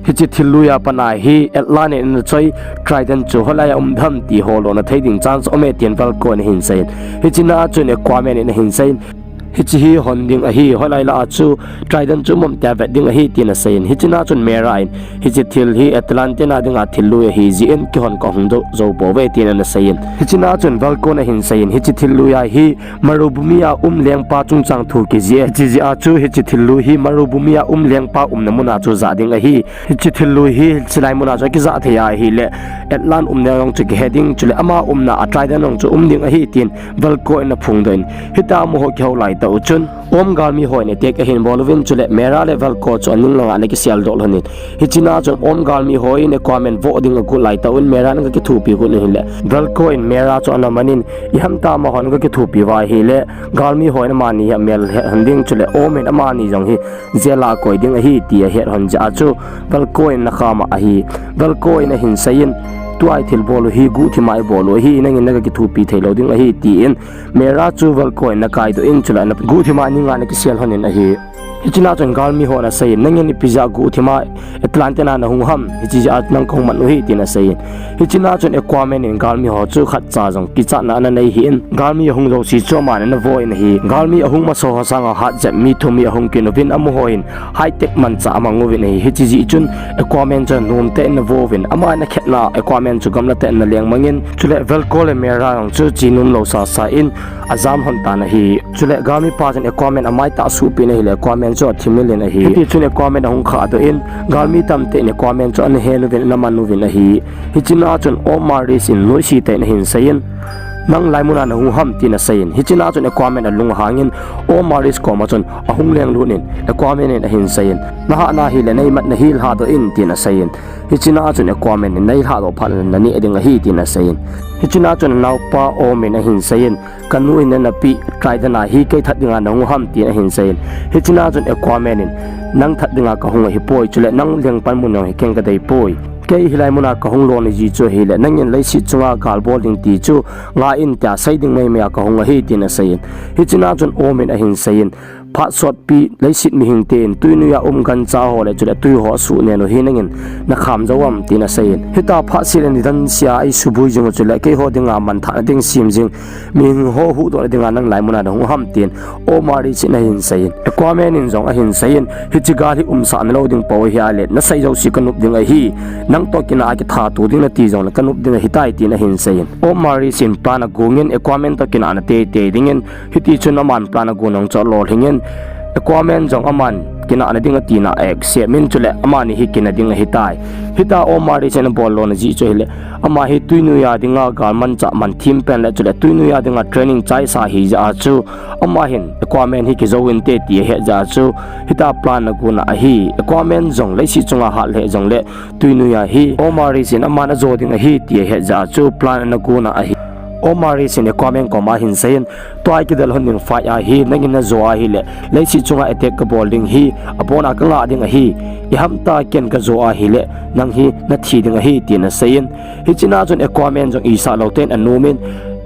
Hiche thil luiya pat a hi Atlant in ana choi Trident chu hoilaiya um ham ti holdohna thei ding chance aume tin Valko in ahin seiyin. Hiche na chun Aquaman in ahin seiyin, hiche hi hon ding ahi, hoilai lah a chu Trident chu um am tia vet ding ahi tin aseiyin. Hiche na chun Mera in, hiche thil hi Atlantean a dinga thil lui ahi jeh in kihon kahung jou, jou pouve tin ana seiyin. Hiche na chun Valko in ahin seiyin, hiche thil luiya hi Marubumi a um lengpa chungchang thu kijih e. Hiche jeh a chu hiche thil lui hi Marubumi a um lengpa umna mun a chu jah ding ahi. Hiche thil lui hi hilai mun a chu akijah thei a ahile, Atlant umna jong chu kihe ding, chule ama umna a Trident jong chu um ding ahi tin Valko in aphongdoh in, hitia amaho kihou laitah u chun Om galmi ho in attack ahin bol uvin, chule Mera le Valko chu aning langa ana kisel doh lhon in, hiche na chun Om galmi ho in Aquaman voh ding agot laitah un Mera in aga kithopi got in ahile, Valko in Mera chu ana man in, iham tia amahon aga kithopi uva ahile, galmi ho in amani hi amel het lhon ding, chule Om in amani jong hi jail a akoi ding ahi ti ahet lhon jeh a chu Valko in ana kham a ahi. Valko in ahin seiyin, tua i thil bol u hi guhthima i bol u ahi, nangin naga kithopi thei lou ding ahi tin, Mera chu Valko in ana kaidoh in, chule ana guhthima aning a ana kisel lhon in ahi. Hiche na chun galmi ho in ana seiyin, nangin ipi jeh a guhthima Atlantean a nahung ham, hiche jeh a nang kahung man u ahi tin aseiyin. Hiche na chun Aquaman in galmi ho chu khatcha jong kichatna ana nei hih in, galmi ahung jouse chu aman ana vo in ahi. Galmi ahung masa ho sanga hat jep mi thum hi ahung kit uvin, amaho in high tech manchah amang uvin ahi. Hiche jeh chun Aquaman chu nomtah in ana vo uvin, ama ana khetna Aquaman chu gamlatah in ana leng mang in, chule Valko le Mera jong chu chenom lou sasa in ajam lhon tan ahi. Chule galmi pa chun Aquaman amai tah asuhpeh in ahile, Aquaman chu athimil in ahi. Hitichun Aquaman ahung khahdoh in, galmi tamtah in Aquaman chu ana hen uvin, ana man uvin ahi. Hiche na chun Om Maris in noise tah in ahin seiyin, nang hilai mun a nahung ham tin aseiyin. Hiche na chun Aquaman alung ahang in, Om Maris koma chun ahung lenglut in, Aquaman in ahin seiyin, nahahna ahile neimat nahi lhadoh in tin aseiyin. Hiche na chun Aquaman in, nei lhadoh phat le naneh ding ahi tin aseiyin. Hiche na chun anaopa Om in ahin seiyin, kanu in nana peh Trident a hi kei that dinga nahung ham tin ahin seiyin. Hiche na chun Aquaman in, nang that dinga kahung ahipoi, chule nang lengpan mun jong hi kei kadei poi. Kei hilai mun a kahung lona ji chu ahile, nangin leiset chunga gal bol ding ti chu ngai in tia sei ding maimai a kahung ahi tin aseiyin. Hiche na chun Om in ahin seiyin, phat sotpi leiset mihing ten twi noiya um gancha ho le chule twi ho asuh nen u hi nangin nakham jou am tin aseiyin. Hitia phat seh le nidan seh a eisuboi jing u chule keiho dinga manthahna ding sem jing mihing ho huhdohna dinga nang hilai mun a nahung ham tin Om Maris in ahin seiyin. Aquaman in jong ahin seiyin, hiche gal hi umsah nalou ding pou ahile, nasei jouse kanop ding ahi, nang toh kinah a kithat to ding nati jongle kanop ding ahitai tin ahin seiyin. Om Maris in plan agong in Aquaman toh kinahna teitei dingin, hitichun aman plan agon jong chu alolhing in, Aquaman jong aman kinahna ding atina a accept in, chule amani hi kina ding ahitai. Hitia Om Maris in abol lona jeh chu ahile, ama hi twi noiya dinga galmanchah manthem pen le chule twi noiya dinga training chaisa ahi jeh a chu, ama hin Aquaman hi kijou inte ti ahet jeh a chu, hitia plan ana gona ahi. Aquaman jong leiset chunga hat lheh jongle, twi noiya hi Om Maris in aman ajo ding ahi ti ahet jeh a chu plan ana gona ahi. Omar Reed in Aquaman koma ahin seiyin, tua hi kidel lhon in fight ahi, nangin najo ahile, leiset chunga attack kabol ding hi, abona kangah ding ahi, ihamta ken kajo ahile, nang hi nathi ding ahi, tin aseiyin. Hichena chun Aquaman jong isah lou tah in anom in,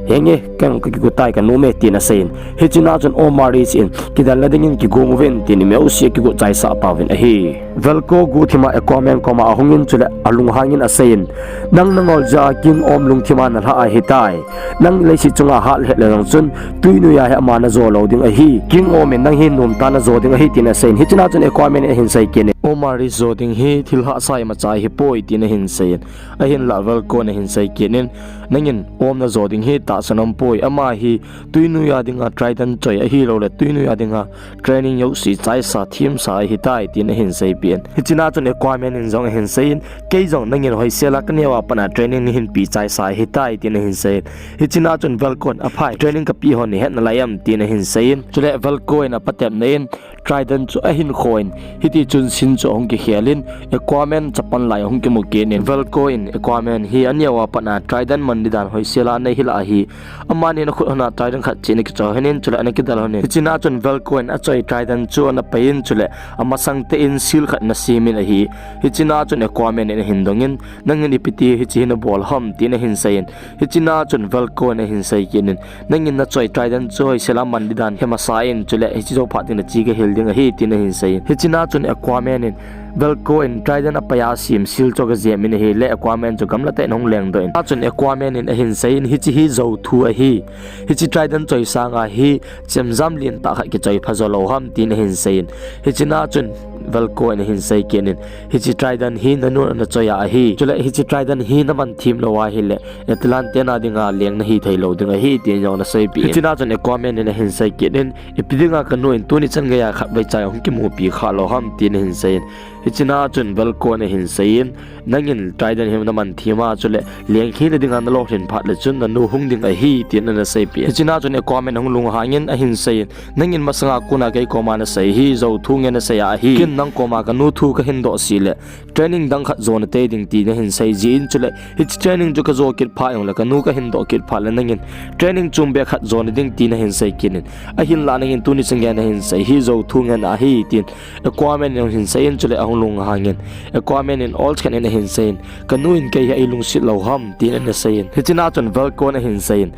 henge, kei jong kakigo tai kanom e, tin aseiyin. Hichena chun Omar Reed in, kidelna dingin kigo uvin, tin imajouse akigo chaisah tauvin ahi. Velko guhthima Aquaman koma ahungin chule alunghangin aseiyin, nang nangol jeh a King Orm lungthima nalhah ahitai. Nang leiset chunga hat lheh le jong chun, tui noiya hi ama najo lou ding ahi. King Orm in nang hi nomtah najo ding ahi, tin aseiyin. Hichena chun Aquaman in ahin sei kit in, Omar Reed jo ding hi thil hahsa imacha ahipoi, tin ahin seiyin. Ahinlah Velko in ahin sei kit in, nangin Orm najo ding hi tahsan aumpoi. Ama hi tui noiya dinga Trident choi ahilouleh tui noiya dinga training jouse chaisa themsa ahitai, tin ahin seipeh in. Hichena chun Aquaman in jong ahin seiyin, kei jong nangin hoisel a kaneo a pat a training nahin pe chaisa ahitai, tin ahin seiyin. Hichena chun Velko in, aphai, training kapeh ho nahet nalai em, tin ahin seiyin. Chule Velko in apatepna in Trident chu ahin khoh in, hitichun scene chu ahung kikhel in, Aquaman chapan lai ahung kimu kit in, Velko in Aquaman hi aneo a pat a Trident man ding dan hoisel a anei hilai ahi. Amani in akhut lhon a Trident khat cheh ana kichoi lhon in, chule ana kidel lhon in. Hichena chun Velko in achoi Trident chu ana pei in, chule amasang tah in shield khat ana sem in ahi. Hichena chun Aquaman in ahin dongin, nangin ipi ti hiche hi nabol ham, tin ahin seiyin. Hichena chun Velko in ahin sei kit in, nangin nachoi Trident chu hoisel a man ding dan he masa in, chule hiche jou phat teng le che kahil ding ahi, tin ahin seiyin. Hichena chun Aquaman in Velko in Trident apaiya asem shield chu agajep in ahile, Aquaman chu gamla tah in ahung lengdoh in. Hichena chun Aquaman in ahin seiyin, hiche hi jou thu ahi. Hiche Trident choi sanga hi chemjam lentah khat kichoi pha jo lou ham, tin ahin seiyin. Hichena chun Velko in ahin sei kit in, hiche Trident hi nanun ana choi a ahi. Chule hiche Trident hi naman them lou ahile, Atlantean a dinga leng nahi thei lou ding ahi, tin jong ana seipeh in. Hichena chun Aquaman in ahin sei kit in, ipi dinga kanu in tuni chan geiya khatvei cha ahung kimupi kha lou ham, tin ahin seiyin. Hichena chun Velko in ahin seiyin, nangin Trident hi naman them a, chule leng khel ding a nalolhin phat le chun nanu hung ding ahi, tin ana seipeh in. Hichena chun Aquaman ahung lunghang in ahin seiyin, nangin masanga kona kei koma nasei hi jou thu ngen nasei a ahi. Ken nang koma kanu thu kahin doh seh le, training dang khat jo natei ding ti nahin sei jin, chule hiche training chu kajo kit phat jongle kanu kahin doh kit phat le nangin training chom beh khat jo nading ti nahin sei kit in. Ahinlah nangin tuni chan geiya nahin sei hi jou thu ngen ahi, tin Aquaman in ahin seiyin, chule ahung lunghang in, Aquaman in olcheh in ahin seiyin, kanu in kei hi eilungset lou ham, tin ana seiyin. Hichena chun Velko in ahin seiyin,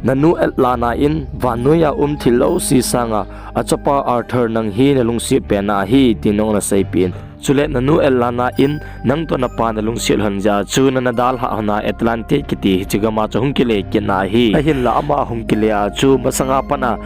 nanu Atlanna in vannoiya um thil jouse sanga achapa Arthur nang hi nalungset pen ahi, tin jong ana seipeh in. Chule nanu Atlanna in nang toh napa nalungset lhon jeh a chu nana dalhah lhon a Atlantis kiti hiche gam a chu hung kile kit na ahi. Ahinlah ama hung kile a chu masanga pat a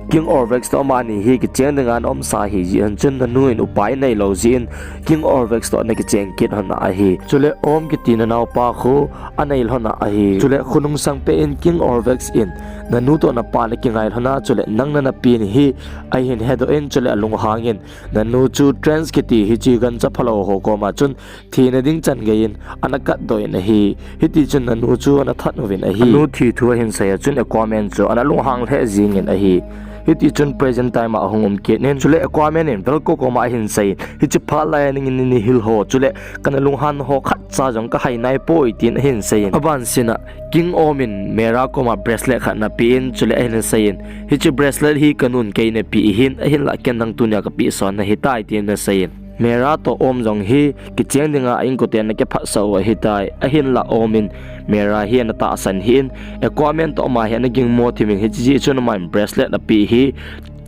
King Orvix toh amani hi kicheng dinga ana umsa ahi jeh in chun nanu in upa anei lou jeh in King Orvix toh ana kicheng kit lhon ahi. Chule Orm kiti nanaopa khu anei lhon ahi. Chule khonung sangpen King Orvix in nanu toh napa nakingai lhon a, chule nang nanapi nahi ahin hedoh in, chule alunghang in nanu chu Trance kiti hiche gancha phalou ho koma chun thina ding chan gei in ana katdoh in ahi. Hitichun nanu chu ana that uvin ahi. Anu thi thu ahin sei a chun Aquaman chu ana lunghang lheh jing in ahi. Hitichun present time a ahung um kit in, chule Aquaman in Velko koma ahin sei in, hiche phat laiya nangin nahil ho, chule kana lunghan ho khatcha jong kahai naipoi, tin ahin sei in. Abanseh in King Orm in Mera koma bracelet khat ana pe in, chule ahin sei in, hiche bracelet hi kanun kei napeh ahin, ahinlah ken nang tunia kapeh son nahitai, tin ana sei in. Mera toh Orm jong hi kicheng dinga a inkoten ana kiphatsah u ahitai. Ahinlah Orm in Mera hi ana tahsan hih in, Aquaman toh ama hi ana gingmo thim in, hiche jeh chun aman bracelet apeh hi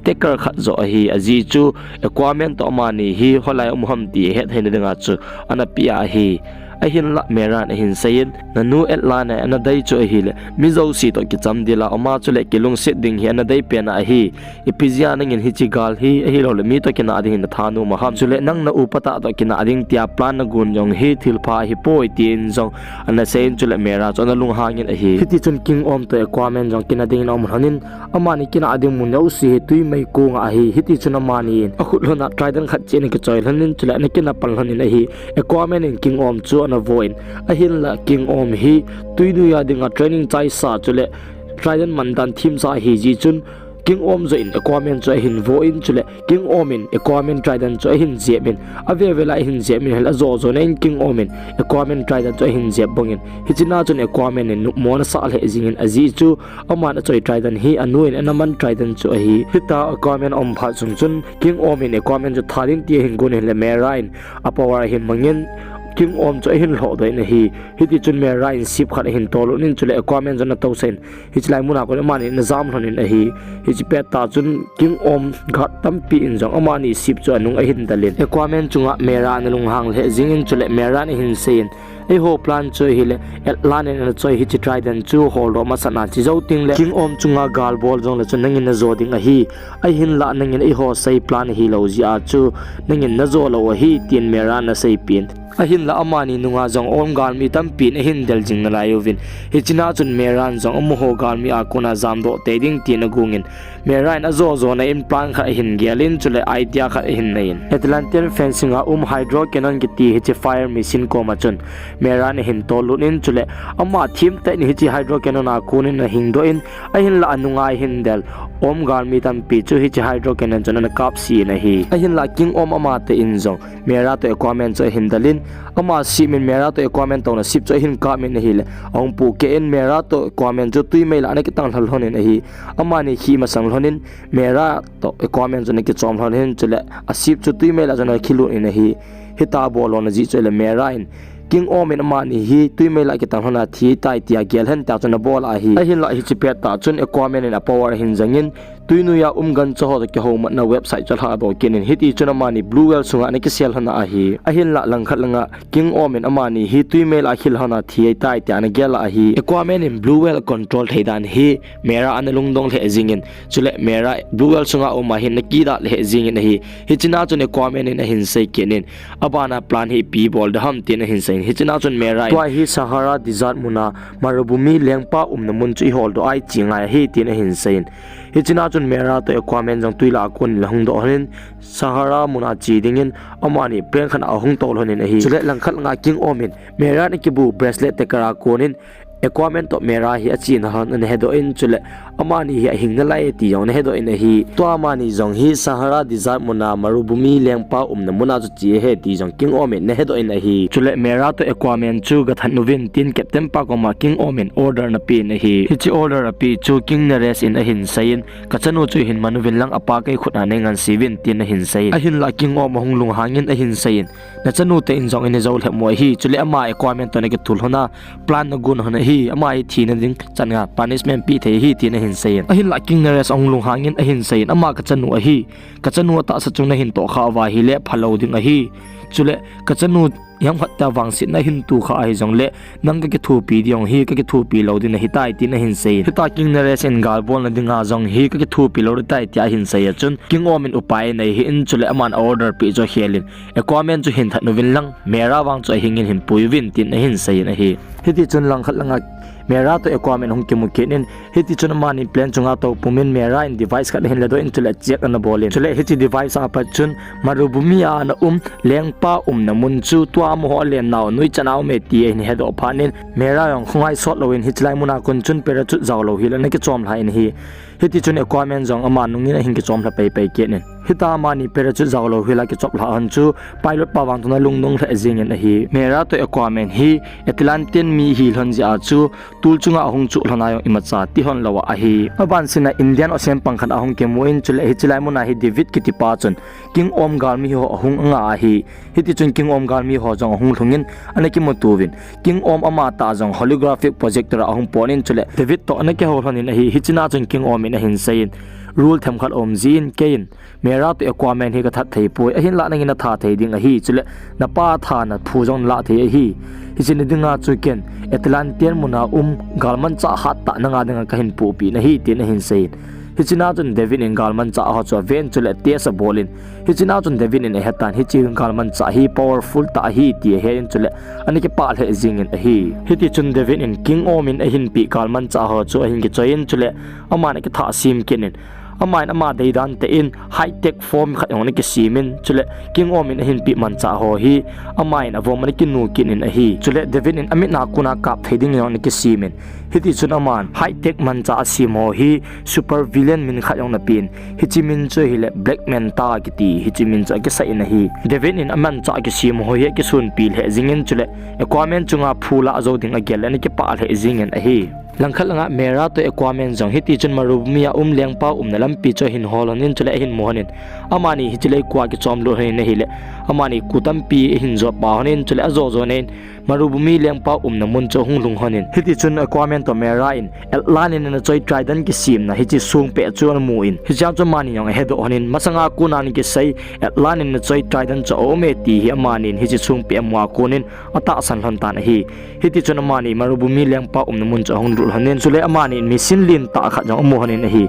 taker khat joh ahi, ajeh chu Aquaman toh amani hi hoilai a um ham ti ahet theina dinga chu ana peh ahi. Ahinlah Mera in ahin sei in, nanu Atlanna ana dei chu ahile mi jouse toh kichamdel a um a, chule kilungset ding hi ana dei pen ahi. Ipi jeh a nangin hiche gal hi ahilouleh mi toh kinah ding hi nathanom a ham, chule nang na upa tah toh kinah ding tia plan nagon jong hi thilpha ahipoi, tin jong ana sei in, chule Mera chu ana lunghang in ahi. Hitichun King Orm toh Aquaman jong kinah dingin aum lhon in, amani kinah ding mun jouse hi twi mei kong a ahi. Hitichun amani in akhut lhon a Trident khat cheh ana kichoi lhon in, chule ana kinah pan lhon in ahi. Aquaman in King Orm chu ana vo in, ahinlah King Orm hi twi noiya dinga training chaisa chule Trident mandan themsa ahi jeh chun King Orm joh in Aquaman chu ahin vo in chule King Orm in Aquaman Trident chu ahin jep in, aveve la ahin jep in hel ajo jo na in King Orm in Aquaman Trident chu ahin jep bang in, hichena chun Aquaman in nopmo ana sah lheh jing in ajeh chu aman achoi Trident hi anu in ana man Trident chu ahi. Hita Aquaman aum phat sung chun King Orm in Aquaman chu tha ding ti ahin gon in le Mera in a power ahin mang in King Orm chu ahin lhoh doh in ahi. Hiti chun Mera in ship khat ahin tol lut in chule Aquaman chu ana tousah in, hiche lai muna kon amani ana jam lhon in ahi. Hiche pet tah chun King Orm guard tampi in jong amani ship chu anung ahin del in Aquaman chunga Mera ana lunghang lheh jing in chule Mera in ahin sei in, eiho plan chu ahile Atlantean in ana choi hiche Trident chu holdoh masat na che jou teng le King Orm chunga gal bol jong le chun nangin najo ding ahi. Ahinlah nangin eiho sei plan ahilou jeh a chu nangin najo lou ahi, tin Mera in ana seipeh in. Ahinlah amani nunga jong Orm galmi tampi in ahin del jing nalai uvin. Hichena chun Mera in jong amaho galmi a kona jamdoh tei ding tin agon in. Mera in ajo jo na in plan khat ahin gel in chule idea khat ahin nei in. Atlantean fencing a um hydro cannon kiti hiche fire machine koma chun Mera in ahin tol lut in chule ama thim tah in hiche hydro cannon a kon in ahing doh in, ahinlah anunga ahin del Orm galmi tampi chu hiche hydro cannon chun ana kap si in ahi. Ahinlah King Orm amatah in jong Mera toh Aquaman chu ahin del in, ama ship in Mera toh Aquaman touna ship chu ahin kap in ahile, ahung pohkeh in Mera toh Aquaman chu twimei lah ana kitang lha lhon in ahi. Amani khi masang lhon in Mera toh Aquaman chu ana kichom lhon in chule a ship chu twimei lah chu ana khilut in ahi. Hita abol lhon na jeh chu ahile Mera in King Orm in amani hi twimei lah kitang lhon a thi tai tia gel hen tia chu ana bol ahi. Ahinlah hiche pet tah chun Aquaman in a power ahin jang in, twi noiya um gancha ho toh kihoumatna website chu alhadoh kit in, hiti chun amani Blue Whale sunga ana kisel lhon a ahi. Ahinlah langkhat langa King Orm in amani hi twimei lah a khil lhon a thi ahitai tia ana gel a ahi. Aquaman in Blue Whale a control thei dan hi Mera ana lungdong lheh jing in, chule Mera Blue Whale sunga um a hin ana kidah lheh jing in ahi. Hichena chun Aquaman in ahin sei kit in, abana plan hi ipi bol ding ham tin ahin sei in. Hichena chun Mera in tua hi Sahara Desert muna Marubumi lengpa umna mun chu iholdoh a iche ngai ahi tin ahin sei in. Hichena chun Mera toh Aquaman jong twi lah a kon in ahung doh lhon in Sahara muna che ding in amani plane khat a ahung tou lhon in ahi. Chule langkhat langa King Orm in Mera in akibu bracelet tekara kon in Aquaman toh Mera hi achena lhon ana hedoh in chule amani hi ahing nalai e ti jong ana hedoh in ahi. Tua amani jong hi Sahara Desert muna Marubumi lengpa umna muna chu che ahi ti jong King Orm in ana hedoh in ahi. Chule Mera toh Aquaman chu gathat uvin tin Captain pa koma King Orm in order ana pe in ahi. Hiche order apeh chu King Nereus in ahin sei in, kachanu chu hin man uvin lang apa kei khut a nei ngansi uvin tin ahin sei in. Ahinlah King Orm ahung lunghang in ahin sei in, nachanu tah in jong inei jou lheh mo ahi, chule ama Aquaman toh ana kithulhon a, plan nagon lhon ahi, ama hi thina ding chan a punishment pe thei ahi, tin ahin sei in. Ahinlah King Nereus ahung lunghang in ahin sei in, ama kachanu ahi, kachanu atahsa chung nahin tohkhah uva ahile phalou ding ahi. Chule kachanu hiam khat tia vangsetna hin tohkhah ahi jongle nang kakithopi ding hi kakithopi lou ding ahitai, tin ahin sei in. Hita King Nereus in galbolna dinga jong hi kakithopi lou ding ahitai tia ahin sei a chun King Orm in upai anei hih in chule aman a order peh chu akhel in, Aquaman chu hin that uvin lang, Mera vang chu ahing in hin pui uvin tin ahin sei in ahi. Hiti chun langkhat langa Mera toh Aquaman hung kimu kit in, hiti chun amani plane chunga tou pum in Mera in device khat ahin ladoh in chule check ana bol in. Chule hiche device a pat chun Marubumi a ana um lengpa umna mun chu tua amaho alen nau noi chan a um e ti ahin hedoh phat in, Mera jong khongai sot louvin hiche lai muna kon chun parachute jaolou hel a ana kichom lha in ahi. Hiti chun Aquaman jong ama nungin ahin kichom lha pai pai kit in. Hita amani parachute jaolou hel a kichop lha hon chu pilot pa vang toh ana lungdong lheh jing in ahi. Mera toh Aquaman hi Atlantean mi ahi lhon jeh a chu tul chunga ahung chuh lhon a jong imacha ti lhon lou ahi. Abansina Indian Ocean pang khat ahung kimu in chule hiche lai muna hi David kiti pa chun King Orm galmi ho ahung anga ahi. Hiti chun King Orm galmi ho jong ahung lhung in ana kimuto uvin, King Orm amatah jong holographic projector a ahung pon in chule David toh ana kihou lhon in ahi. Hichena chun King Orm in ahin sei in, rule themkhat aum jin, kei in Mera toh Aquaman hi kathat thei poi, ahinlah nangin natha thei ding ahi, chule napa tha naphu jong nalah thei ahi. Hiche ni dinga chu ken Atlantean muna um galmanchah hattah nanga dinga kahin pohpeh nahi, tin ahin sei in. Hichena chun David in galmanchah ho chu aven chule test abol in. Hichena chun David in ahetan hiche galmanchah hi powerful tah ahi ti ahen chule ana kipah lheh jing in ahi. Hiti chun David in King Orm in ahin peh galmanchah ho chu ahin kichoi in chule aman akithah sem kit in. Amahin ama deidan tah in high tech form khat jong ana kisem in, chule King Orm in ahin peh manchah ho hi amahin avom ana kinu kit in ahi. Chule David in amit a kona kap thei ding jong ana kisem in, hiti chun aman high tech manchah asem ho hi super villain min khat jong ana pen, hiche min chu ahile Black Manta kiti, hiche min chu akisah in ahi. David in amanchah kisem ho hi akisonpi lheh jing in, chule Aquaman chunga phu lah jou ding agel le ana kipah lheh jing in ahi. Langkhat langa Mera toh Aquaman jong hiti chun Marubumi a um lengpa umna lampi chu ahin hol lhon in, chule ahin mu lhon in, amani hiche leikua kichom lut lhon in ahile, amani ku tampi ahin jot pa lhon in, chule ajo jo nen Marubumi lengpa umna mun chu ahung lhung lhon in. Hiti chun Aquaman toh Mera in Atlantean in ana choi Trident kisemna hiche songpeh chu ana mu in, hichea chu amani jong ahedoh lhon in, masanga kona ana kisei Atlantean in ana choi Trident chu aume ti hi amanin hiche songpeh amu a konin atahsan lhon tan ahi. Hiti chun amani Marubumi lengpa umna mun chu ahung lut lhon in, chule amani machine lentah khat jong amu lhon in ahi.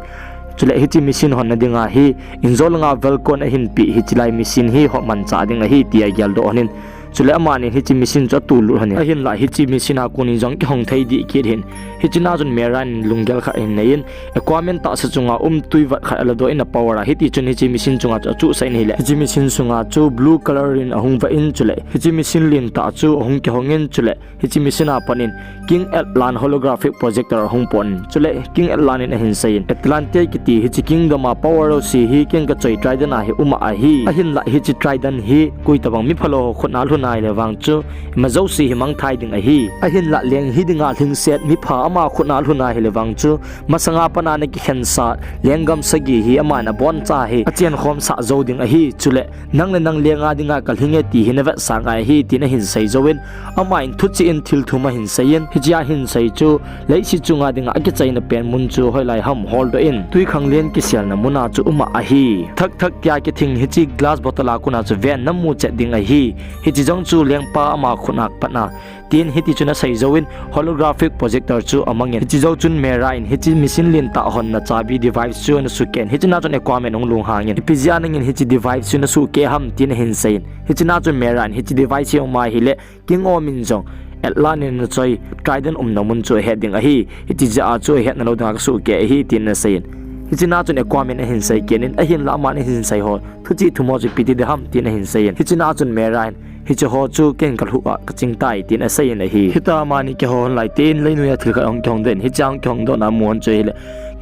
Chule hiche machine honna dinga hi Injou langa Vulcan ahin peh hiche lai machine hi hot manchah ding ahi tia ageldoh lhon in, chule amani hiche machine chu atoh lut lhon in, ahinlah hiche machine a konin jong kihong thei deh kit in, hichena chun Mera in lunggel khat ahin nei in, Aquaman tahsa chunga um twivat khat aladoh in a power a, hiti chun hiche machine chunga chu achuhsah in ahile, hiche machine sunga chu blue color in ahung vah in, chule hiche machine lentah chu ahung kihong in, chule hiche machine a pat in King Atlan holographic projector ahung pon in, chule King Atlan in ahin sei in, Atlantean kiti hiche kingdom a power jouse hi ken kachoi Trident a hi um ahi. Ahinlah hiche Trident hi koi tabang miphalou ho khut a lhun ahile vang chu ima jouse hi mangthai ding ahi. Ahinlah leng hi dinga lhingset mipha ama khut a lhun ahile vang chu masanga pat a ana kikhensah lenggam sagi hi aman aboncha hi achenkhomsah jou ding ahi. Chule nang le nang lenga dinga kalhing e ti hi navetsah ngai ahi, tin ahin sei jouvin, amahin thuchih in thil thum ahin sei in, hichea ahin sei chu leiset chunga dinga akichaina pen mun chu hoilai ham holdoh in, twikhanglen len kiselna muna chu um ahi. Thak thak tia kithing hiche glass bottle a kona chu ven namu chet ding ahi. Hiche jong chu lengpa ama khut a pat a, tin hiti chun asei jouvin holographic projector chu amang in, hiche jou chun Mera in hiche machine lentah honna chabi device chu ana sukeh in, hichena chun Aquaman ahung lunghang in, ipi jeh a nangin hiche device chu nasuhkeh ham, tin ahin sei in, hichena chun Mera in hiche device hi um ahile King Orm in jong Atlantean in ana choi Trident umna mun chu ahet ding ahi, hiti jeh a chu ahetna lou dinga kasuhkeh ahi, tin ana sei in, hichena chun Aquaman ahin sei kit in, ahinlah aman ahin sei ho thuchih thum ho chu ipi ti ding ham, tin ahin sei in, hichena chun Mera in hiche ho chu ken kalhuh a kaching tai, tin asei in ahi. Hitia amani kihou lhon lai tah in leinoiya thil khat ahung kihong doh in, hichea ahung kihong dohna amu lhon chu ahile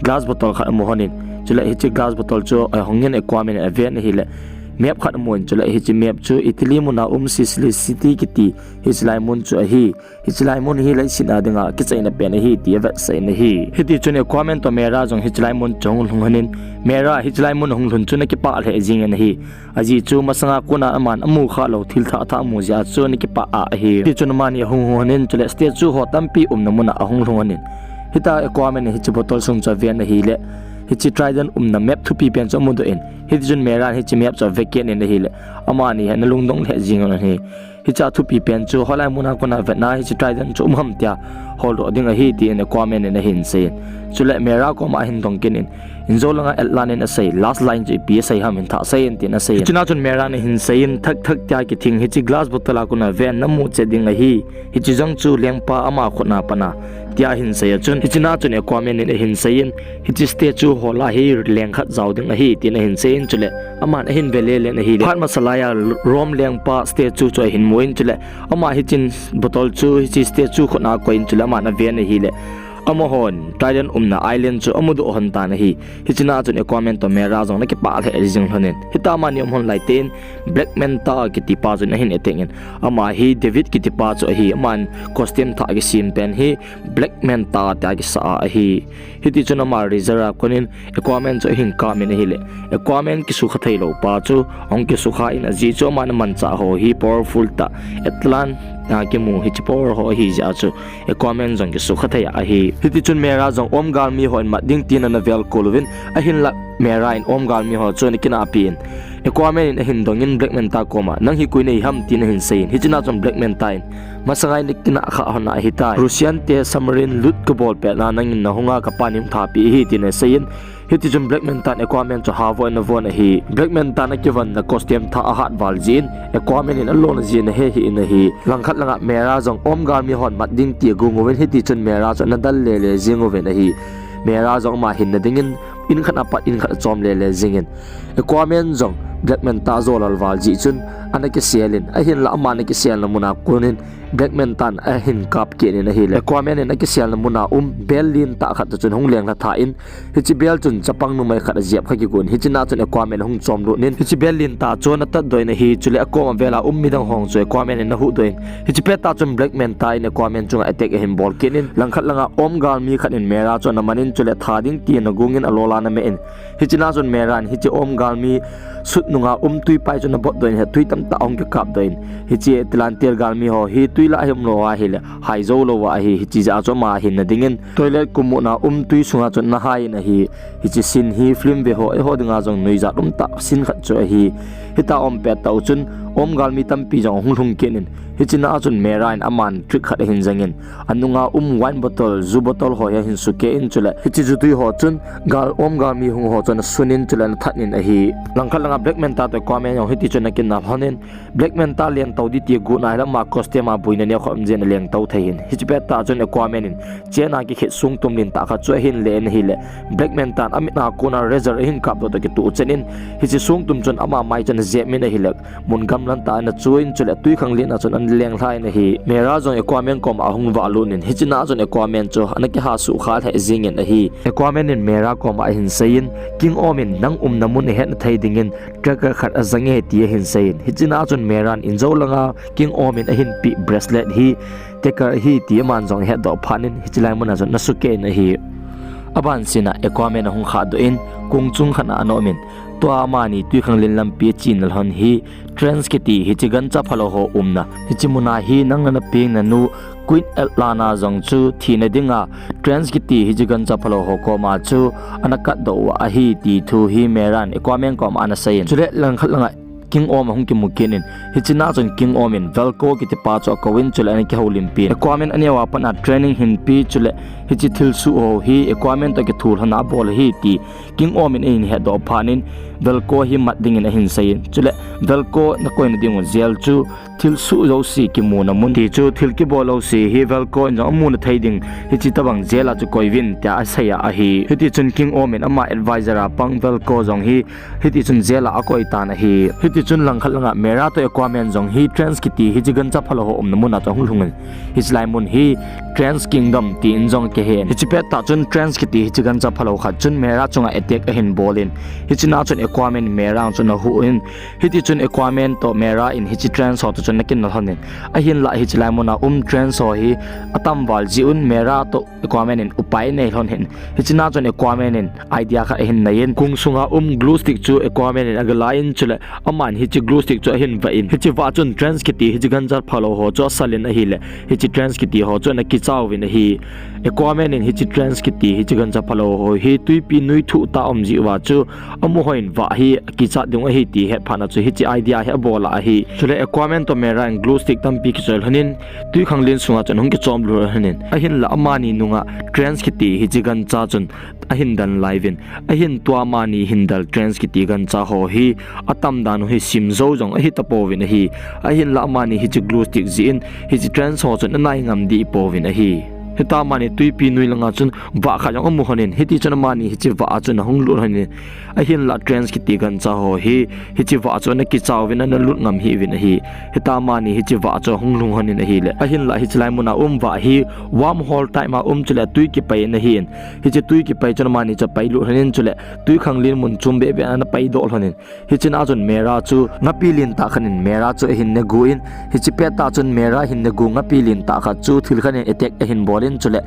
glass bottle khat amu lhon in, chule hiche glass bottle chu ahong in Aquaman in aven ahile map khat amu in, chule hiche map chu Italy muna um Sicily City kiti hiche lai mun chu ahi. Hiche lai mun hi leiset a dinga kichaina pen ahi ti avetsah in ahi. Hiti chun Aquaman toh Mera jong hiche lai mun chu ahung lhung lhon in, Mera hiche lai mun ahung lhun chun akipah lheh jing in ahi. Ajeh chu masanga kona aman amu khah lou thil thah thah amu jeh a chu ana kipah a ahi. Hiti chun amani ahung lhung lhon in, chule statue ho tampi umna muna ahung lhung lhon in, hitia Aquaman in hiche bottle sung chu aven ahile hiche Trident umna map thupi pen chu amudoh in, hiti chun Mera in hiche map chu avekit in ahile, amani hi ana lungdong lheh jing in ahi. Hiche thupi pen chu hoilai muna kona vetna hiche Trident chu um ham tia holdoh ding ahi, tin Aquaman in ahin sei in, chule Mera koma ahin dong kit in, Injou langa Atlantean in asei last line chu ipi asei ham hin thah sei in, tin asei in, hichena chun Mera in ahin sei in, thak thak tia kithing hiche glass bottle a kona ven namu chet ding ahi. Hiche jong chu lengpa ama khut a pat a, tia ahin sei a chun, hichena chun Aquaman in ahin sei in, hiche statue ho lah a hi leng khat jao ding ahi, tin ahin sei in, chule aman ahin ve lele in ahile, phat masa laiya Rome lengpa statue chu ahin mu in, chule ama hiche bottle chu hiche statue khut a akoi in, chule aman aven ahile, amahon Trident umna island chu amudoh lhon tan ahi. Hichena chun Aquaman toh Mera jong ana kipah lheh jing lhon in, hitia amani um lhon lai tah in Black Manta kiti pa chun ahin attack in, ama hi David kiti pa chu ahi, aman costume thah kisem pen hi Black Manta tia kisah a ahi. Hiti chun ama razor a konin Aquaman chu ahin kam in ahile, Aquaman kisukha thei lou pa chu ahung kisukha in, ajeh chu aman amanchah ho hi powerful tah, Atlantean a kimu hiche power ho ahi jeh a chu Aquaman jong kisukha thei ahi. Hiti chun Mera jong Orm galmi hon mat ding tin ana vel kol uvin, ahinlah Mera in Orm galmi ho chu ana kinahpi in, Aquaman in ahin dong in Black Manta koma, nang hi koi nahi ham, tin ahin sei in, hichena chun Black Manta in, masanga i nakinah khah hon ahitai, Russian te submarine lut kabol pet a nangin nahung a kapan eihung thapeh ahi, tin asei in, hiti chun Black Manta in Aquaman chu havoh in avon ahi. Black Manta in akivon na costume thah ahat val jeh in Aquaman in alona jeh in ahe hih in ahi. Langkhat langa Mera jong Orm galmi hon mat ding ti agong uvin, hiti chun Mera chu ana dal lele jing uvin ahi. Mera jong ama hinna dingin in khat apat in khat achom lele jingin, Aquaman jong Black Manta jolal val jeh chun ana kiselin, ahinla ama ana kiselna muna konin Black Mantan ahin kap kit in ahile, Aquaman in akiselna muna um bel lentah khat toh chun hung lenglha tha in, hiche bel chun chapang numei khat ajep kha kigon, hiche na chun Aquaman ahung chomlut in, hiche bel lentah chu ana tatdoh in ahi, chule akoma vela um midang ho chu Aquaman in ana huhdoh in, hiche pettah chun Black Manta in Aquaman chunga attack ahin bol kit in, langkhat langa Om galmi khat in Mera chu ana man in, chule tha ding tin ana gongin alola ana meh in, hiche na chun Mera in hiche Om galmi sut nunga um twipai chu ana botdoh in, hi twi tamtah ahung kikapdoh in, hiche Atlantean galmi ho hi twi lah a hi umlou ahile hai joulou ahi, hiche jeh a chu ama ahinna dingin toilet kumutna um twi sunga chun ana hai in ahi. Hiche scene hi film ve ho eiho dinga jong nuijat umtah scene khat chu ahi. Hitia aum pettah u chun Om galmi tampi jong ahung lhung kit in, hiche na a chun Mera in aman trick khat ahin jangin, anunga um wine bottle, ju bottle ho hi ahin sukeh in, chule hiche jutwi ho chun gal, Om galmi hung ho chu ana sunin, chule ana that in ahi. Langkhat langa Black Manta toh Aquaman jong hiti chun ana kinal lhonin, Black Manta lengtou ding ti agot nahile ama costume a buina neokhat um jeh in alengtou thei hin, hiche pettah chun Aquaman in chena kikhet songtum lentah khat chu ahin le in ahile, Black Mantan amit a kona razor ahin kapdoh toh kitoh chet in, hiche songtum chun ama mai chu ana jep in ahile, mun gamlantah a ana chu in, chule twikhanglen a chun ana lenglha in ahi. Mera jong Aquaman koma ahung vahlut in, hiche na a chun Aquaman chu ana kihasuh kha lheh jingin ahi. Aquaman in Mera koma ahin seiyin, King Om in nang umna mun ahetna thei dingin tracker khat ajang e ti ahin seiyin, hiche na a chun Mera in injou langa King Om in ahin peh bracelet hi tracker ahi ti aman jong ahetdoh phat in, hiche lai muna chun ana sukeh in ahi. Abanseh a Aquaman ahung khahdoh in, kong chung khat a ana umin, tua amani twikhanglen lampi achena lhon hi Trance kiti hiche gancha phalou ho umna, hiche muna hi nang nana peng nanu Queen Atlanna jong chu thina dinga Trance kiti hiche gancha phalou ho koma chu ana katdoh u ahi ti thu hi Mera in Aquaman koma ana seiyin, chule langkhat langa King Om ahung kimu kit in, hiche na chun King Om in Velko kitipa chu akouvin, chule ana kihoulimpin, Aquaman aneo a pat a training ahin pe, chule hiche thilsoh ho hi Aquaman toh kithu lhona abol ahi ti King Om in ahin hetdoh phat in, Velko hi mat dingin ahin seiyin, chule Velko nakoina dingu jail chu thilsoh jouse kimuna mun ti chu thil kibol jouse hi Velko in jong amuna thei ding, hiche tobang jail a chu koiuvin tia aseiya ahi. Hiti chun King Om in ama advisor a pang Velko jong hi hiti chun jail a akoi tan ahi. Hiti chun langkhat langa Mera toh Aquaman jong hi Trance kiti hiche gancha phalou ho umna muna chu ahung lhungin, hiche lai mun hi Trance Kingdom tin jong akihen, hiche pettah chun Trance kiti hiche gancha phalou khat chun Mera chunga attack ahin bolin, hiche na chun Aquaman in Mera chu ana huhin, hiti chun Aquaman toh Mera in hiche Trance ho toh chun ana kinal lhonin, ahinla hiche lai muna um Trance ho hi atam val jeh un Mera toh Aquaman in upai anei lhon hin, hiche na chun Aquaman in idea khat ahin neiyin, kong sunga um glue stick chu Aquaman in agalai in, chule aman hiche glue stick chu ahin vah in, hiche vah chun Trance kiti hiche gancha phalou ho chu asalin ahile, hiche Trance kiti ho chu ana kicha uvin ahi. Aquaman in hiche Trance kiti hiche gancha phalou ho hi twipi noi thuh tah a um jeh uva chu amu hon vah hi akichat ding ahi ti ahet phat a chu hiche idea hi abol a ahi. Chule Aquaman toh Mera in glue stick tampi kichoi lhonin, twikhanglen sunga chun ahung kichomlut lhonin, ahinla amani nunga Trance kiti hiche gancha chun ahin dan laiuvin, ahin tua amani hin del Trance kiti gancha ho hi atam dan u hi simjou jong ahi tapouvin ahi. Ahinla amani hiche glue stick jeh in hiche Trance ho chun anai ngam deh pouvin ahi. Hitia amani twipi noi langa chun vah khat jong amu lhonin, hiti chun amani hiche vah a chun ahung lut lhonin, ahinla Trance kiti gancha ho hi hiche vah chu ana kicha uvin ana lut ngam hih uvin ahi. Hitia amani hiche vah chu ahung lhung lhonin ahile, ahinla hiche lai muna um vah hi wormhole type a um, chule twi kipai in ahin, hiche twi kipai chun amani chu apailut lhonin, chule twikhanglen mun chom behbeh a ana paidoh lhonin, hiche na chun Mera chu ngapi lentah khat in Mera chu ahin negu in, hiche pettah chun Mera ahin negu ngapi lentah khat chu thil khat in attack ahin bolin, chule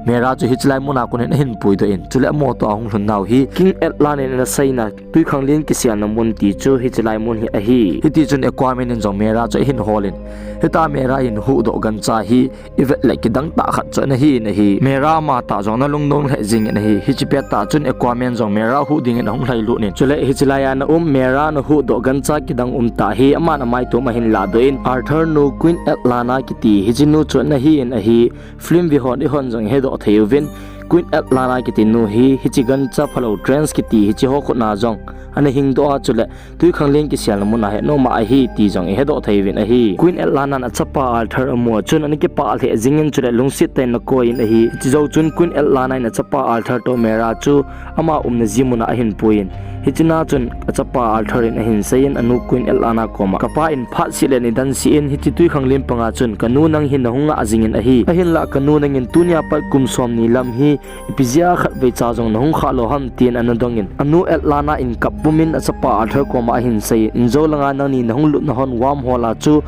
Mera chu hiche lai muna konin ahin puidoh in, chule amaho toh ahung lhun nau hi King Atlan in ana seina twikhanglen kiselna mun ti chu hiche lai mun hi ahi. Hiti chun Aquaman in jong Mera chu ahin holin, hitia Mera ahin huhdoh gancha hi ivet le kidang tah khat chu ana hin ahi. Mera amatah jong ana lungdong lheh jingin ahi. Hiche pettah chun Aquaman jong Mera ahuh dingin ahung lhailut in, chule hiche lai a ana um Mera ana huhdoh gancha kidang umtah hi aman amaitom ahin lahdoh in, Arthur nu Queen Atlanna kiti hiche nu chu ana hin ahi. Film ve hon eihon jong ihedoh thei uvin, Queen Atlanna kiti nu hi hiche gancha phalou trench kiti hiche ho khut na jong ana hingdoh a, chule twikhanglen kiselna mun a hi ana um ahi ti jong ihedoh thei uvin ahi. Queen Atlanna in achapa Arthur amu a chun ana kipah lheh jingin, chule lungset tah in ana koi in ahi. Hiche jou chun Queen Atlanna in achapa Arthur toh Mera chu ama umna ji mun a ahin pui in, hiche na chun achapa Arthur in ahin seiyin, anu Queen Atlanna koma, "Kapa in phat seh le nidan seh in, hiche twikhanglen panga chun kanu nang hi nahung ngah jingin ahi. Ahinlah kanu nangin tunia pat kum somni lam hi ipi jeh a khatvei cha jong nahung khah lou ham?" tin ana dongin, anu Atlanna in kap pumin achapa Arthur koma ahin seiyin, "Injo langa nangni nahung lutna hon wormhole a chu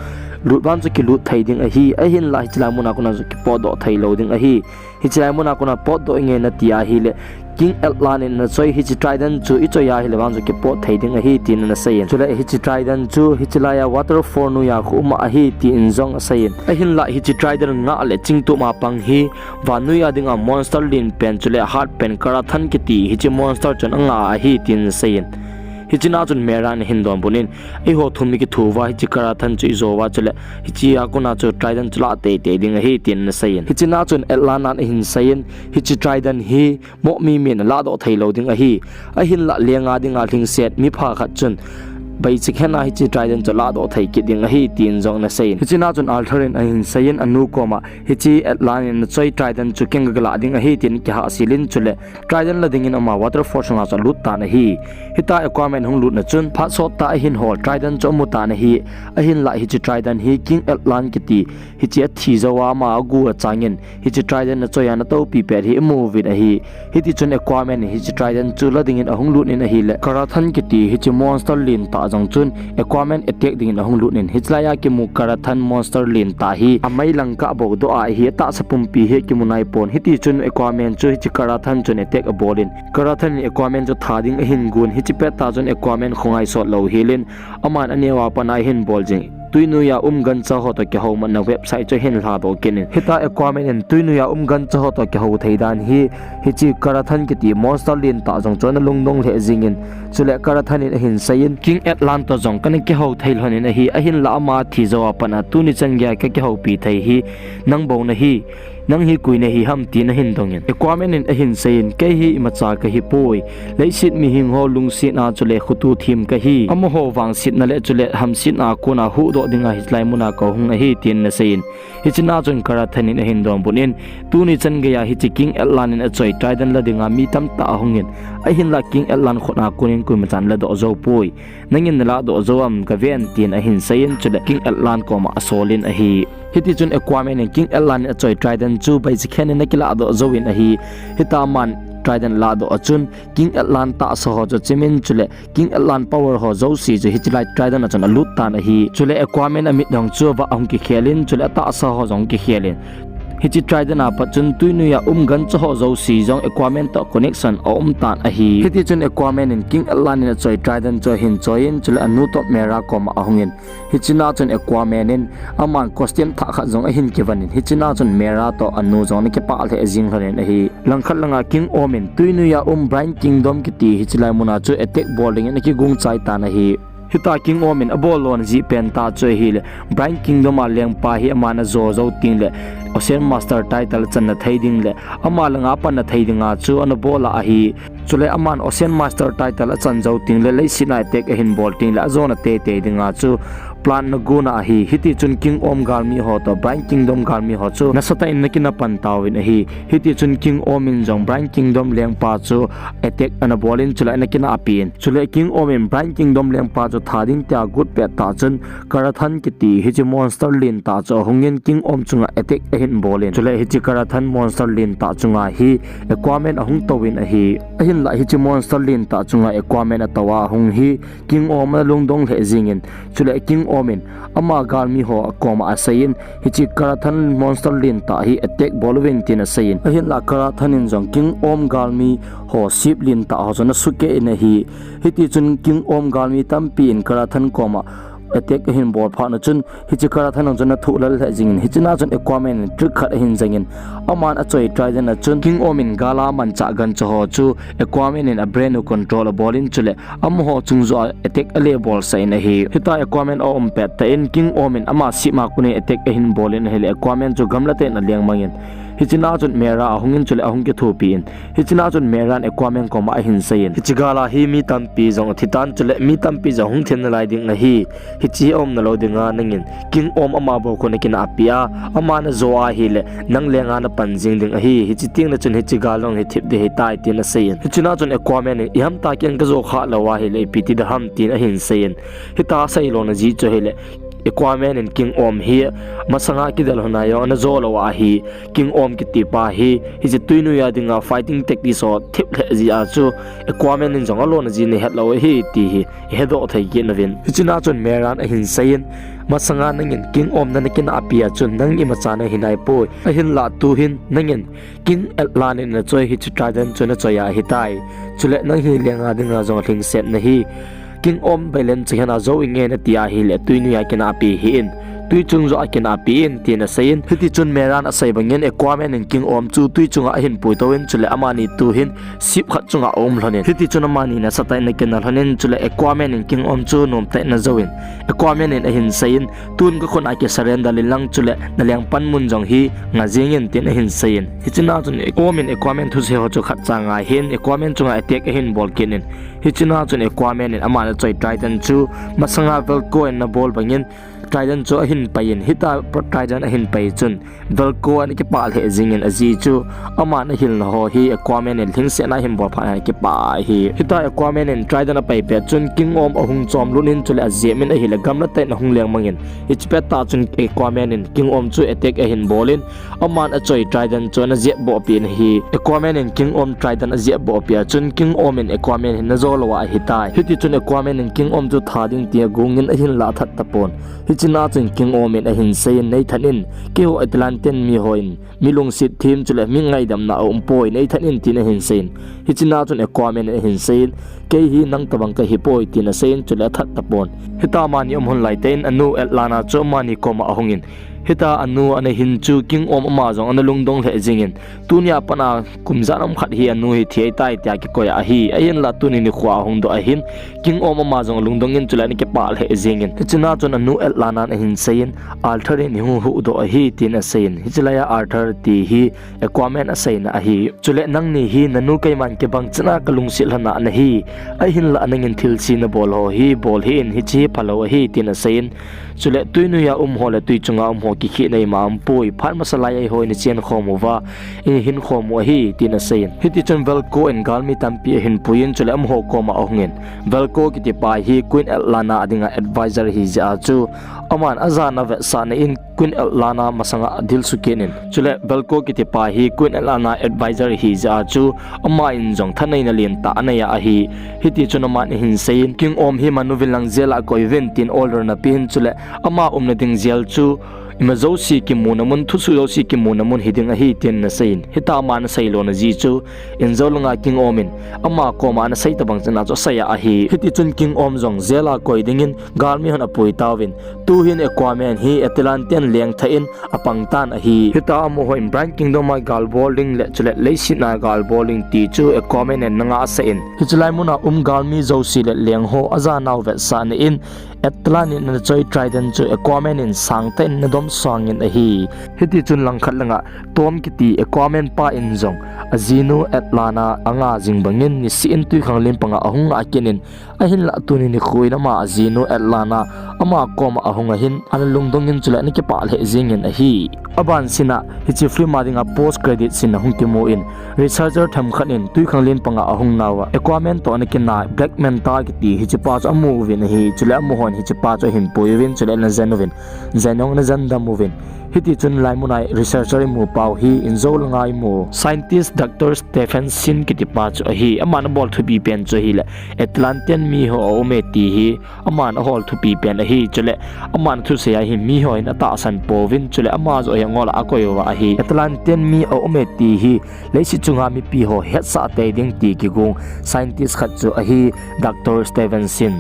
lut vang chu kilut thei ding ahi. Ahinlah hiche lai mun a kona chu kipotdoh thei lou ding ahi. Hiche lai mun a kona potdoh inge nati ahile, King Atlanna in nachoi hiche Trident chu ichoi ahile vang chu kipot thei ding ahi," tin ana seiyin. Chule hiche Trident chu hiche lai a Waterford noi a khu um ahi tin jong aseiyin. Ahinlah hiche Trident ngah le chingtup a pang hi vannoi a dinga monster len pen chule hat pen Karathan kiti hiche monster chun angah ahi tin aseiyin. Hiche na chun Mera in ahin donbut in, "Eiho thum ikithu uva hiche Karathan chu ijou uva, chule hiche a kona chu Trident chu lah teitei ding ahi," tin ana seiyin. Hiche na chun Atlanna in ahin seiyin, "Hiche Trident hi mohmi min alahdoh thei lou ding ahi. Ahinlah lenga dinga lhingset mipha khat chun baichikhen a hiche Trident chu lahdoh thei kit ding ahi," tin jong ana seiyin. Hiche na chun Arthur in ahin seiyin, anu koma, "Hiche Atlanna in nachoi Trident chu kei in kalah ding ahi," tin kihahsel in, chule Trident la dingin ama Waterford sunga chu alut tan ahi. Hitia Aquaman hung lutna chun phat sot tah ahin hol Trident chu amu tan ahi. Ahinlah hiche Trident hi King Atlanna kiti hiche athi jou a ama agu achangin hiche Trident nachoi a ana toupi pet hi amu uvin ahi. Hiti chun Aquaman in hiche Trident chu la dingin ahung lut in ahile, Karathan kiti hiche monster len tah jong chun Aquaman attack dingin ahung lut in, hiche lai a kimu Karathan monster len tah hi amei lang kah bou doh ahi, atahsa pumpi hi akimu nai pon. Hiti chun Aquaman chu hiche Karathan chun attack abol in, Karathan in Aquaman chu that ding ahin gon, hiche pet tah chun Aquaman khongai sot lou helin, aman aneo a pat a ahin bol jing, twi noi a um gancha ho toh kihoumatna website chu ahin lhadoh kit in. Hitia Aquaman in twi noi a um gancha ho toh kihou thei dan hi hiche Karathan kiti monster len tah jong chu ana lungdong lheh jingin, chule Karathan in ahin seiyin, "King Atlanna toh jong kana kihou thei lhon in ahi, ahinlah ama thi jou a pat a tuni chan geiya kakihoupi thei hi nang bou nahi. Nang hi koi nahi ham?" tin ahin dongin, Aquaman in ahin seiyin, "Kei hi imacha kahi poi. Leiset mihing ho lungsetna chule khutu them kahi. Amaho vangsetna le chule hamsetna a kona huhdoh dinga hiche lai mun a kahung ahi," tin ana seiyin. Hiche na chun Karathan in ahin donbut in, "Tuni chan geiya hiche King Atlanna in achoi Trident la dinga mi tamtah ahungin, ahinlah King Atlanna khut a konin koimachan ladoh jou poi. Nangin nalahdoh jou am kaven," tin ahin seiyin, chule King Atlanna koma asolin ahi. Hiti chun Aquaman in King Atlanna in achoi Trident chu baichikhen in ana kilahdoh jouvin ahi. Hitia aman Trident lahdoh a chun King Atlanna tahsa ho chu achimin, chule King Atlanna power ho jouse chu hiche lai Trident a chun alut tan ahi. Chule Aquaman amit jong chu avah ahung kikhelin, chule atahsa ho jong kikhelin, hiche Trident a pat chun twi noi a um gancha ho jouse jong Aquaman toh connection aum tan ahi. Hiti chun Aquaman in King Atlanna in achoi Trident chu ahin choiyin, chule anu toh Mera koma ahungin, hiche na chun Aquaman in aman costume thah khat jong ahin kivanin, hiche na chun Mera toh anu jong ana kipah lheh jing lhonin ahi. Langkhat langa King Orm in twi noi a um Bright Kingdom kiti hiche lai mun a chu attack bol dingin akigong chai tan ahi. Hitia King Orm in abol lona jeh pen tah chu ahile, Bright Kingdom a lengpa hi aman ajo jou tengle Ocean Master title achanna thei ding le ama langa apanna thei dinga chu ana bol a ahi. Chule aman Ocean Master title achan jou tengle leiset a attack ahin bol tengle ajona teitei dinga chu plan ana gon a ahi. Hiti chun King Orm galmi ho toh Bright Kingdom galmi ho chu nasatah in ana kinapan tauvin ahi. Hiti chun King Orm in jong Bright Kingdom lengpa chu attack ana bolin, chule ana kinahpin, chule King Orm in Bright Kingdom lengpa chu that ding tia agot pet tah chun Karathan kiti hiche monster lentah chu ahungin King Orm chunga attack ahin bolin, chule hiche Karathan monster lentah chunga hi Aquaman ahung touvin ahi. Ahinlah hiche monster lentah chunga Aquaman atou a ahung hi King Orm ana lungdong lheh jingin, chule King Orm in ama galmi ho akoma aseiyin, hiche Karathan monster lentah hi attack bol uvin tin aseiyin. Ahinlah Karathan in jong King Orm galmi ho ship lentah ho chu ana sukeh in ahi. Hiti chun King Orm galmi tampi in Karathan koma attack ahin bol phat na chun, hiche Karathan jong chu ana thuh lal lheh jingin, hiche na chun Aquaman in trick khat ahin jangin, aman achoi Trident a chun King Orm in gal a amanchah gancha ho chu Aquaman in a brain u control abolin, chule amaho chungjoh a attack ale bolsah in ahi. Hitia Aquaman aum pet tah in King Orm in ama ship a konin attack ahin bolin ahile, Aquaman chu gamla tah in aleng mangin, Hichena chun Mera ahungin chule ahung kithopi in. Hichena chun Mera in Aquaman koma ahin seiyin, hiche gal a hi mi tampi jong athi tan chule mi tampi jong hung thim nalai ding ahi. Hiche hi aum nalou dinga nangin King Orm ama bou khu nakinahpi a, ama najo ahile nang lenga napan jing ding ahi. Hiche tengle chun hiche gal jong hi thip ding ahitai tin aseiyin. Hichena chun Aquaman in, iham tah in kajo khah lou ahile ipi ti ding ham tin ahin seiyin. Hitia asei lona jeh chu ahile, Aquaman in King Orm hi masanga kidel hon a jong anajo lou ahi. King Orm kiti pa hi hiche tui noiya dinga fighting tactics ho thip lheh jeh a chu Aquaman in jong alona jeh nahet lou ahi ti hi ihedoh thei kit nauvin. Hichena chun Mera in ahin seiyin, masanga nangin King Orm nana kinahpi a chun nang imacha nahi naipoi. Ahinlah tuhin nangin King Atlanna in nachoi hiche Trident chu nachoi ahitai. Chule nang hi lenga dinga jong lhingset nahi. King Orm veilen chakhen a jou inge nati ahile tui noiya kinahpi hih in, tui chung joh a kinahpi in tin aseiyin. Hitichun Mera in asei bangin Aquaman in King Orm chu tui chunga ahin puitouvin chule amani tuhin ship khat chunga aum lhonin. Hitichun amani nasatah in ana kinah lhonin chule Aquaman in King Orm chu nomtah in ana jouvin. Aquaman in ahin seiyin, tun kakhut a kisurrender inlang chule nalengpan mun jong hi nga jingin tin ahin seiyin. Hichena chun Orm in Aquaman thusei ho chu khatcha angai hin Aquaman chunga attack ahin bol kit in. Hichena chun Aquaman in ama nachoi Trident chu masanga Vulko in anabol bangin Trident chu ahin paiyin, hitia Trident ahin pai chun Vulko ana kipah lheh jingin ajeh chu ama nahilna ho hi Aquaman in lhingsetna ahin bol phat in ana kipah ahi. Hitia Aquaman in Trident apai pet chun King Orm ahung chomlut in chule ajep in ahile gamla tah in ahung leng mangin. Hiche pettah chun Aquaman in King Orm chu attack ahin bolin, aman achoi Trident chu ana jep bohpeh in ahi. Aquaman in King Orm Trident ajep bohpeh a chun King Orm in Aquaman hi najo lou ahitai. Hitichun Aquaman in King Orm chu tha ding ti agongin ahinlah athat tapon. Hichena chun King Orm in ahin seiyin, neithat in, keiho Atlantean miho in mi lungset them chule mi ngaidamna aumpoi, neithat in tin ahin seiyin. Hichena chun Aquaman in ahin seiyin, kei hi nang tobang kahipoi tin aseiyin chule athat tapon. Hitia amani aum lhon laitah in anu Atlanna chu amani koma ahungin. Hitia anu ana hin chu King Orm ama jong ana lungdong lheh jingin, tunia pat a kum ijat ham khat hi anu hi thi ahitai tia kikoi ahi. Ahinlah tuni nikho ahung doh ahin King Orm ama jong alungdong in chule ana kipah lheh jingin. Hichena chun anu Atlanna in ahin seiyin, Arthur in eihung huhdoh ahi tin aseiyin. Hiche laiya Arthur ti hi Aquaman aseina ahi. Chule nangni hi nanu keiman kibang chetna kalungset lhona nahi. Ahinlah nangin thilse nabol ho hi bol hih in, hiche hi phalou ahi tin aseiyin. Chule tui noiya um ho le tui chunga um ho kikhehna ima aumpoi, phat masa laiya eiho inachen khom uva, ihin khom u ahi tin aseiyin. Hitichun Vulko in galmi tampi ahin puiyin chule amaho koma ahungin. Vulko kiti pa hi Queen Atlanna a dinga advisor ahi jeh a chu aman ajana vetsahna in Queen Atlanna masanga adilsu kit in. Chule Vulko kiti pa hi Queen Atlanna advisor ahi jeh a chu ama in jong thaneina lentah anei ahi. Hitichun aman ahin seiyin, King Orm hi manuvin lang jail a koiyuvin tin order anapein chule ama umna ding jail chu ima jouse kimuna mun, thusoh jouse kimuna mun hiding ahi tin anaseiyin. Hitia aman asei lona jeh chu, injou langa King Orm in ama koma anasei tobang chetna chu asei ahi. Hitichun King Orm jong jail a koi dingin galmi hon apui tauvin. Tuhin Aquaman hi Atlantean lengthah in apang tan ahi. Hitia amaho in Bright Kingdom a gal bol ding le chule leiset a gal bol ding ti chu Aquaman in ana ngahsah in. Hiche lai muna um galmi jouse le leng ho ajanau vetsahna in Atlanna in anachoi Trident chu Aquaman in sangtah in ana dom sangin ahi. Hitichun langkhat langa Tom kiti Aquaman pa in jong ajinu Atlanna anga jing bangin niseh in twikhanglen panga ahung ngah kit in, ahinlah tuni nikho in ama ajinu Atlanna ama koma ahung ahin, ana lungdong in chule ana kipah lheh jingin ahi. Abanseh a, hiche film a dinga post credit scene ahung kimun, researcher themkhat in twikhanglen panga ahung nauva Aquaman toh ana kinah Black Manta kiti hichepa chu amu uvin ahi, chule amahon hichepa chu ahin puiyuvin, chule ana jen uvin, jen jong ana jen dam uvin. Hitichun hilai muna researcher imu pau hi injou langa imu scientist Doctor Stephenson kitipa chu ahi, aman abol thupi pen chu ahile Atlantean miho aume ti hi aman ahol thupi pen ahi, chule aman athusei a hi miho in atahsan pouvin, chule ama joh hi angol a akoi uva ahi. Atlantean mi aume ti hi leiset chunga mipi ho hetsah tei ding ti kigong scientist khat chu ahi Doctor Stephenson.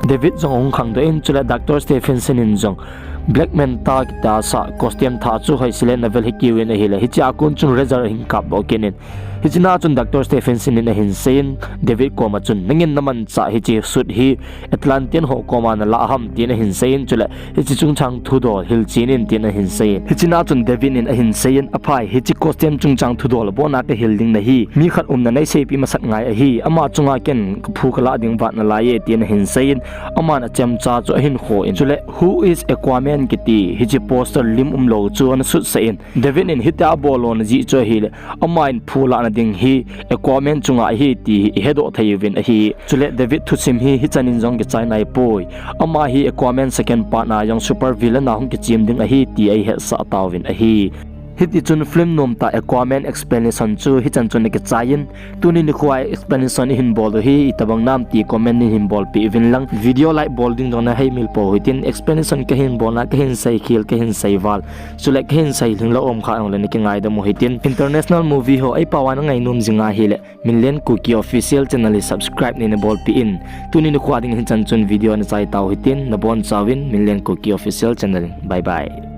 David jong ahung khangdoh in, chule Doctor Stephenson in jong Black Manta kiti a sa costume thah chu hoisele navel hikit uvin ahile, hiche a kon chun razor ahin kap bou kit in. Hiche na chun Doctor Stephenson in ahin seiyin, David koma chun, "Nangin namanchah hiche suit hi Atlantean ho koma nalah ham?" tin ahin seiyin, chule, "Hiche chungchang thudol hilchen in," tin ahin seiyin. Hiche na chun David in ahin seiyin, "Aphai, hiche costume chungchang thudol abona kahil ding nahi. Mi khat umna neiseipeh masat ngai ahi. Ama chunga ken kaphu kalah ding vat nalaiye," tin ahin seiyin. Aman achemcha chu ahin khoh in, chule, "Who is Aquaman?" kiti hiche poster lim umlou chu ana sutsah in, David in hitia abol lona jeh chu ahile, ama in phu lahna ding hi Aquaman chunga ahi ti hi ihedoh thei uvin ahi. Chule David thusim hi hichan in jong kichai naipoi. Ama hi Aquaman second part na jong super villain a hung kichem ding ahi ti eihetsah tauvin ahi. Hitichun film nomtah Aquaman explanation chu hichan chun akichai in, tuni nikho a explanation ihin bol u hi itobang nam ti comment in hin bolpeh uvin lang, video like bol ding jong naheimil pou hitin, explanation kahin bolna kahin seikhel kahin seival, chule kahin seilhinglou um kha jongle nakingaidam u hitin. International movie ho eipao a nangainom jing ahile, Minlen Kuki Official channel hi subscribe neina bolpeh in. Tuni nikho a ding hichan chun video nachai tau hitin, nabonchauvin Minlen Kuki Official channel in. Bye bye.